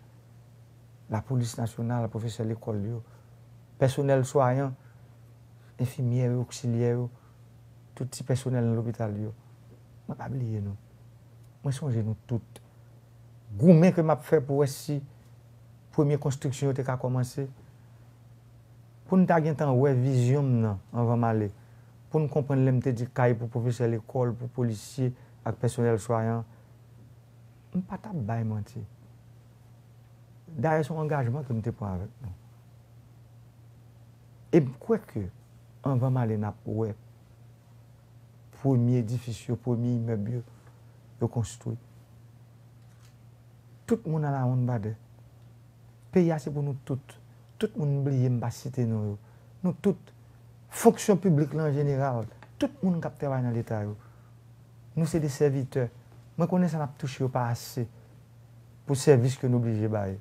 Lapolis nasyonal, pwofesè lekòl yo, pèsonèl swayan, enfimyè yo, oksilyè yo, tout ti pèsonèl nan lopital yo. Mwen pa bliye nou. Mwen sonje nou tout. Goumen ke m ap fè pou wè si premye konstriksyon yo te ka kòmanse. Pou n ta gentan wè vizyon m nan anvan m ale. Pou n konprann lè m te di kay pou pwofesè lekòl, pou polisye ak pèsonèl swayan, m pa t ap bay manti. Dayè, se yon angajman ke m te pran avèk nou. E m kwè ke anvan m ale, n ap wè premye edifis yo, premye imèb yo, yo konstwi. Tout moun a la wonn badè. Peyi a se pou nou tout. Tout moun m bliye, m pa site non yo. Nou tout. Fonksyon piblik la an jeneral. Tout moun k ap travay nan Leta yo. Nou se de sèvitè. Mwen konnen sa n ap touche yo pa ase pou sèvis ke nou blije bay.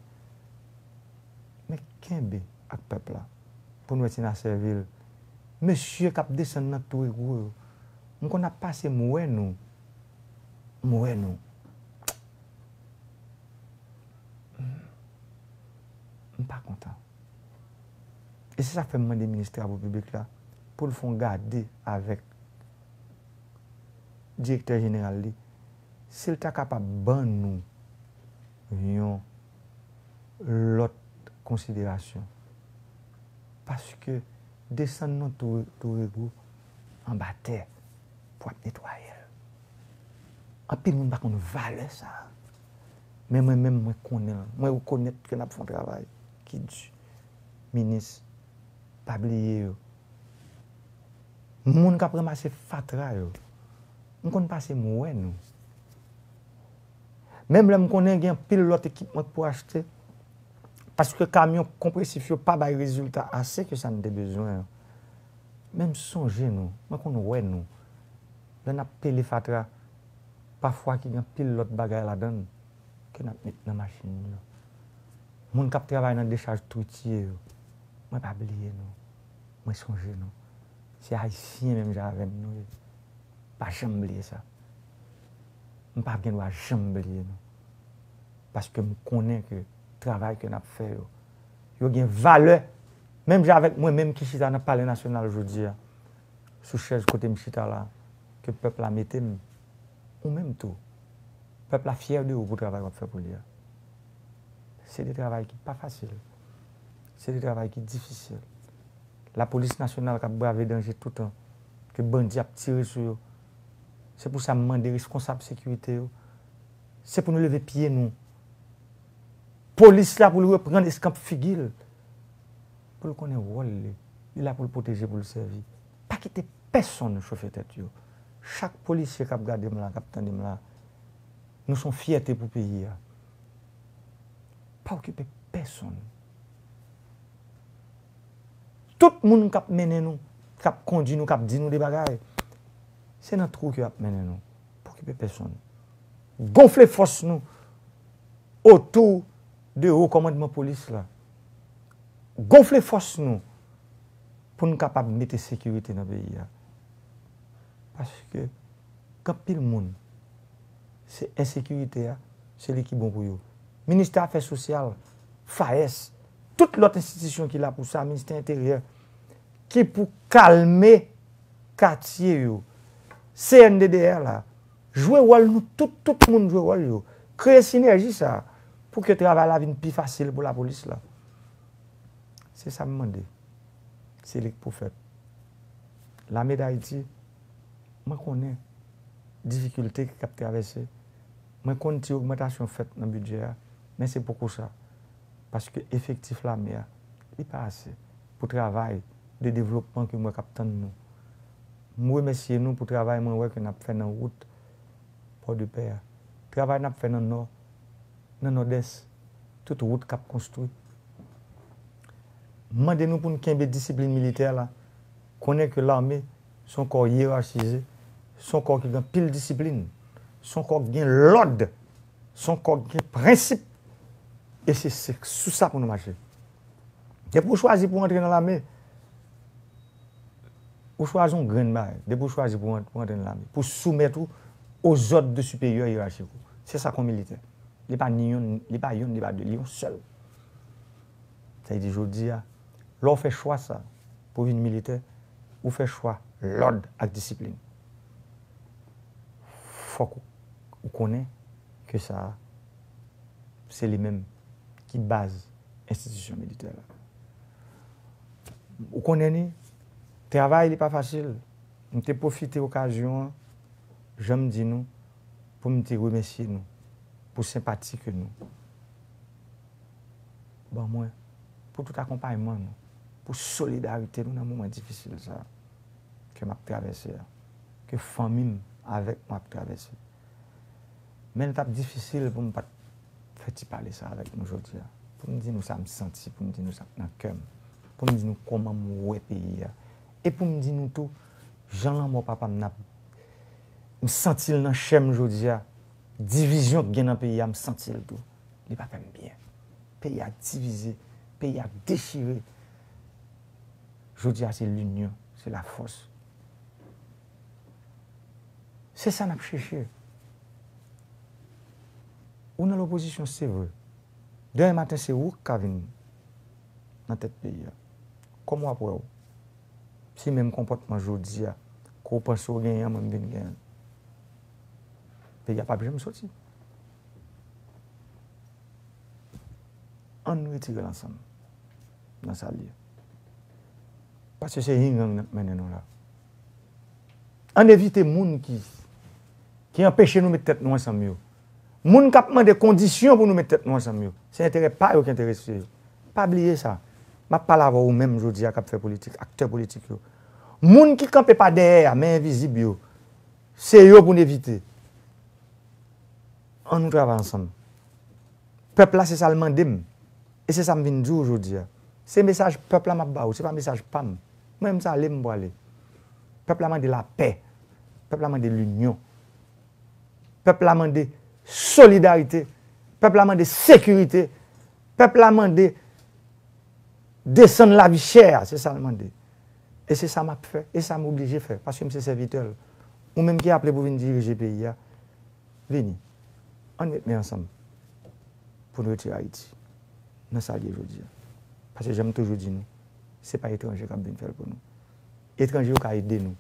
Men kenbe ak pèp la pou n wè si n a sèvi l. Mesye k ap desann nan Touregwo yo, m konn ap pase, m wè nou. M wè nou. M pa kontan. E se sa k fè m mande minis travo piblik la pou l fè yon gade avèk direktè jeneral li, si l ta kapab ban nou yon lòt konsiderasyon. Paske desann nan Tou-, Touregwo anba tè pou ap netwaye l. Anpil moun pa konn valè sa. Men mwen menm, mwen konnen l. Mwen rekonèt ke n ap fè yon travay ki di. Minis, pa bliye yo. Moun k ap ranmase fatra yo, m konn pase, m wè nou. Menm lè m konnen gen anpil lòt ekipman k pou achte, paske kamyon konpresif yo pa bay rezilta ase ke sa n te bezwen an. Men m sonje nou, mwen konn wè nou. Lè n ap pele fatra, pafwa ki gen anpil lòt bagay ladan l ke n ap met nan machin yo. Moun k ap travay nan dechaj twitye yo, mwen pa bliye nou. Mwen sonje nou. Se Ayisyen menm jan avè m nou ye. Pa janm bliye sa. M p ap gen dwa janm bliye nou. Paske m konnen ke travay ke n ap fè yo, yo gen valè. Menm jan avèk mwen menm ki chita nan Palè Nasyonal jodi a, sou chèz kote m chita la, ke pèp la mete m, ou menm tou, pèp la fyè de ou pou travay w ap fè pou li a. Se de travay ki pa fasil. Se de travay ki difisil. Lapolis nasyonal k ap brave danje toutan, ke bandi ap tire sou yo. Se pou sa m mande reskonsab sekirite yo, se pou nou leve pye nou. Polis la pou l reprann eskanp figi l. Pou l konnen wòl li. Li la pou l pwoteje, pou l sèvi. Pa kite pèsonn chofe tèt yo. Chak polisye k ap gade m la, k ap tande m la, nou se yon fyète pou peyi a. Pa okipe pèsonn. Tout moun k ap mennen nou, k ap kondui nou, k ap di nou de bagay, se nan twou ke y ap mennen nou. Pa okipe pèsonn. Gonfle fòs nou otou de wo kòmandman polis la. Gonfle fòs nou. pou n kapab mete sekirite nan peyi a. Paske gen anpil moun, se ensekirite a, se li ki bon pou yo. Ministè Afè Sosyal, FAES, tout lòt enstitisyon ki la pou sa, Ministè Enteryè, ki pou kalme katye yo. C N D D R la, jwe wòl nou tout, tout moun jwe wòl yo. Kreye sinèji sa pou ke travay la vin pi fasil pou lapolis la. Se sa m mande. Se li k pou fèt. Lame d Ayiti, mwen konnen difikilte ki k ap travèse. Mwen konn ti ogmantasyon fèt nan bidjè a, men se poko sa. Paske efektif lame a, li pa ase pou travay de devlopman ke m wè k ap tann nou. M remèsye nou pou travay mwen wè ke n ap fè nan wout Pòdepè a. Travay n ap fè nan Nò, nan Nòdès, tout wout k ap konstwi. M mande nou pou n kenbe disiplin militè la. Konnen ke lame se yon kò yerachize, se yon kò ki gen anpil disiplin, se yon kò ki gen lòd, se yon kò ki gen prensip. E se, se sou sa pou nou mache. Depi w chwazi pou w antre nan lame, ou chwazi yon grenn bagay. Depi w chwazi pou w ant-, pou w antre nan lame, pou w soumèt ou aux ordres de supérieurs hiérarchiques ou. Se sa k yon militè. Li pa ni yonn, li pa yonn, li pa de, li yon sèl. Sa vle di jodi a, lè w fè chwa sa pou vin militè, ou fè chwa lòd ak disiplin. Fòk ou, ou konnen ke sa a, se li menm ki baz enstitisyon militè la. Ou konnen ni, travay li pa fasil. M te pwofite okazyon an, jan m di nou, pou m te remèsye nou pou senpati ke nou ban mwen, pou tout akonpayman nou, pou solidarite nou nan moman difisil sa a ke m ap travèse a, ke fanmi m avèk mwen ap travèse. Men l t ap difisil pou m pa t fè ti pale sa avèk nou jodi a. Pou m di nou sa m santi, pou m di nou sa k nan kè m, pou m di nou kòman m wè peyi a. E pou m di nou tou, jan lanmò papa m nan, m santi l nan chè m jodi a. Divizyon k gen nan peyi a, m santi l tou. Li pa fè m byen. Peyi a divize, peyi a dechire. Jodi a se linyon, se lafòs. Se sa n ap chèche. Ou nan lopozisyon, se vre. Demen maten, se ou k ka vin nan tèt peyi a. Kòman w ap wè w? Si menm konpòtman jodi a, ke w panse w genyen an, mwen m vin genyen l, peyi a p ap janm soti. Ann retire l ansanm nan sa l ye. Paske se ying yang n ap mennen nou la. Ann evite moun ki, ki anpeche nou met tèt nou ansanm yo. Moun k ap mande kondisyon pou nou met tèt nou ansanm yo, se enterè pa yo ki enterese yo. Pa bliye sa. M ap pale avè w ou menm jodi a k ap fè politik, aktè politik yo. Moun ki kanpe pa dèyè a, men envizib yo, se yo pou n evite. Ann nou travay ansanm. Pèp la, se sa l mande m. E se sa m vin di w jodi a. Se mesaj pèp la m ap ba ou, se pa mesaj pa m. Mwen menm, se ale m prale. Pèp la mande lapè. Pèp la mande linyon. Pèp la mande solidarite. Pèp la mande sekirite. Pèp la mande desann lavi chè a, se sa l mande. E se sa m ap fè, e sa m oblije fè, paske m se sèvitè l. Ou menm ki aple pou vin dirije peyi a, vini. Ann met men ansanm pou n retire Ayiti nan sa l ye jodi a. Paske jan m toujou di nou, se pa etranje k ap vin fè l pou nou. Etranje yo ka ede nou.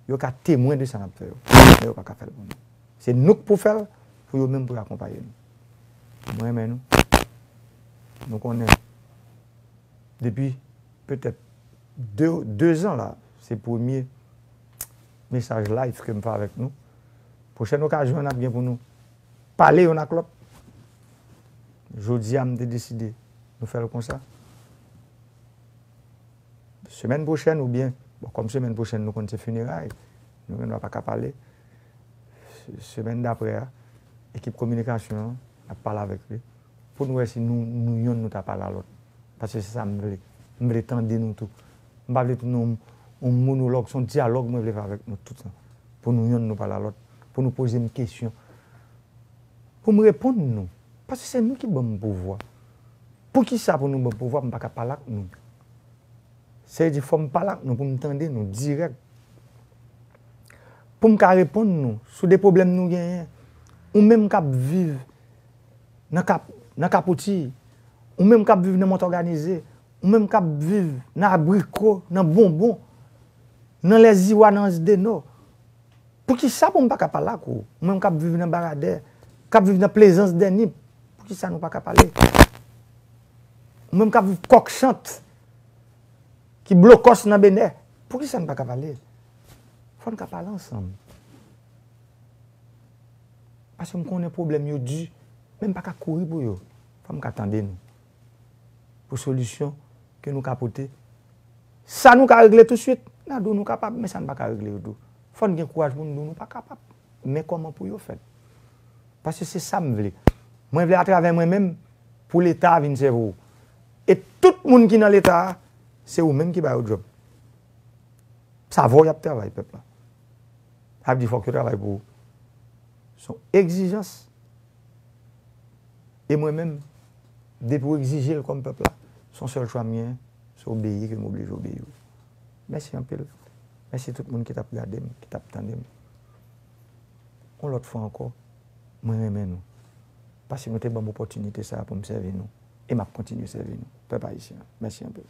Yo ka temwen de sa n ap fè yo. Men yo pa ka fè l pou nou. Se nou k pou fè l, pou yo menm pou yo akonpaye nou. Mwen renmen nou. Nou konnen depi petèt de, de zan la, se premye mesaj live ke m fè avèk nou. Pwochèn okazyon n ap gen pou nou pale youn ak lòt. Jodi a, m te deside nou fè l konsa. Semèn pwochèn oubyen, bon, kòm semèn pwochèn nou konn se fineray, nou menm nou pa ka pale. Se-, semèn daprè a, ekip kominikasyon an ap pale avèk li pou n wè si nou, nou yonn nou ta pale a lòt. Paske se sa m vle. M vle tande nou tou. M pa vle tounen yon, yon monolog, se yon dyalòg mwen vle fè avèk nou tout. Pou nou yonn nou pale a lòt, pou nou poze m kesyon, pou m reponn nou. Paske se nou ki ban m pouvwa. Poukisa pou nou ban pouvwa pou m pa ka pale ak nou? Sa vle di fò m pale ak nou pou m tande nou dirèk. Pou m ka reponn nou sou de pwoblèm nou genyen. Ou menm k ap viv nan Kap, nan Kap Wouti, ou menm k ap viv nan Mont Òganize, ou menm k ap viv nan Abriko, nan Bonbon, nan Lèziwa, nan Anse du Nord, poukisa pou m pa ka pale ak ou? Ou menm k ap viv nan Baradè, k ap viv nan Plaisance des Nippes, poukisa nou pa ka pale? Ou menm k ap viv Kòkchant, ki blokòs nan Benè, poukisa n pa ka pale? Fò n ka pale ansanm. Paske m konnen pwoblèm yo di, men m pa ka kouri pou yo. Fò m ka tande nou. Pou solisyon ke nou ka pote. Sa nou ka regle touswit, n a di w nou kapab, men sa n pa ka regle yo tou. Fò n gen kouraj pou n di w nou pa kapab. Men kòman pou yo fèt? Paske se sa m vle. Mwen vle atravè mwen menm, pou Leta a vin sèvi w. E tout moun ki nan Leta a, se ou menm ki ba yo djòb. Sa vò y ap travay pèp la. Sa vle di fòk yo travay pou ou. Se yon egzijans. E mwen menm, depi w egzije l kòm pèp la, se yon sèl chwa m genyen, se obeyi ke m oblije obeyi w. Mèsi anpil. Mèsi tout moun ki t ap gade m, ki t ap tande m. Yon lòt fwa ankò, mwen renmen nou. Paske nou te ban m opòtinite sa a pou m sèvi nou. E m ap kontinye sèvi nou. Pèp ayisyen, mèsi anpil.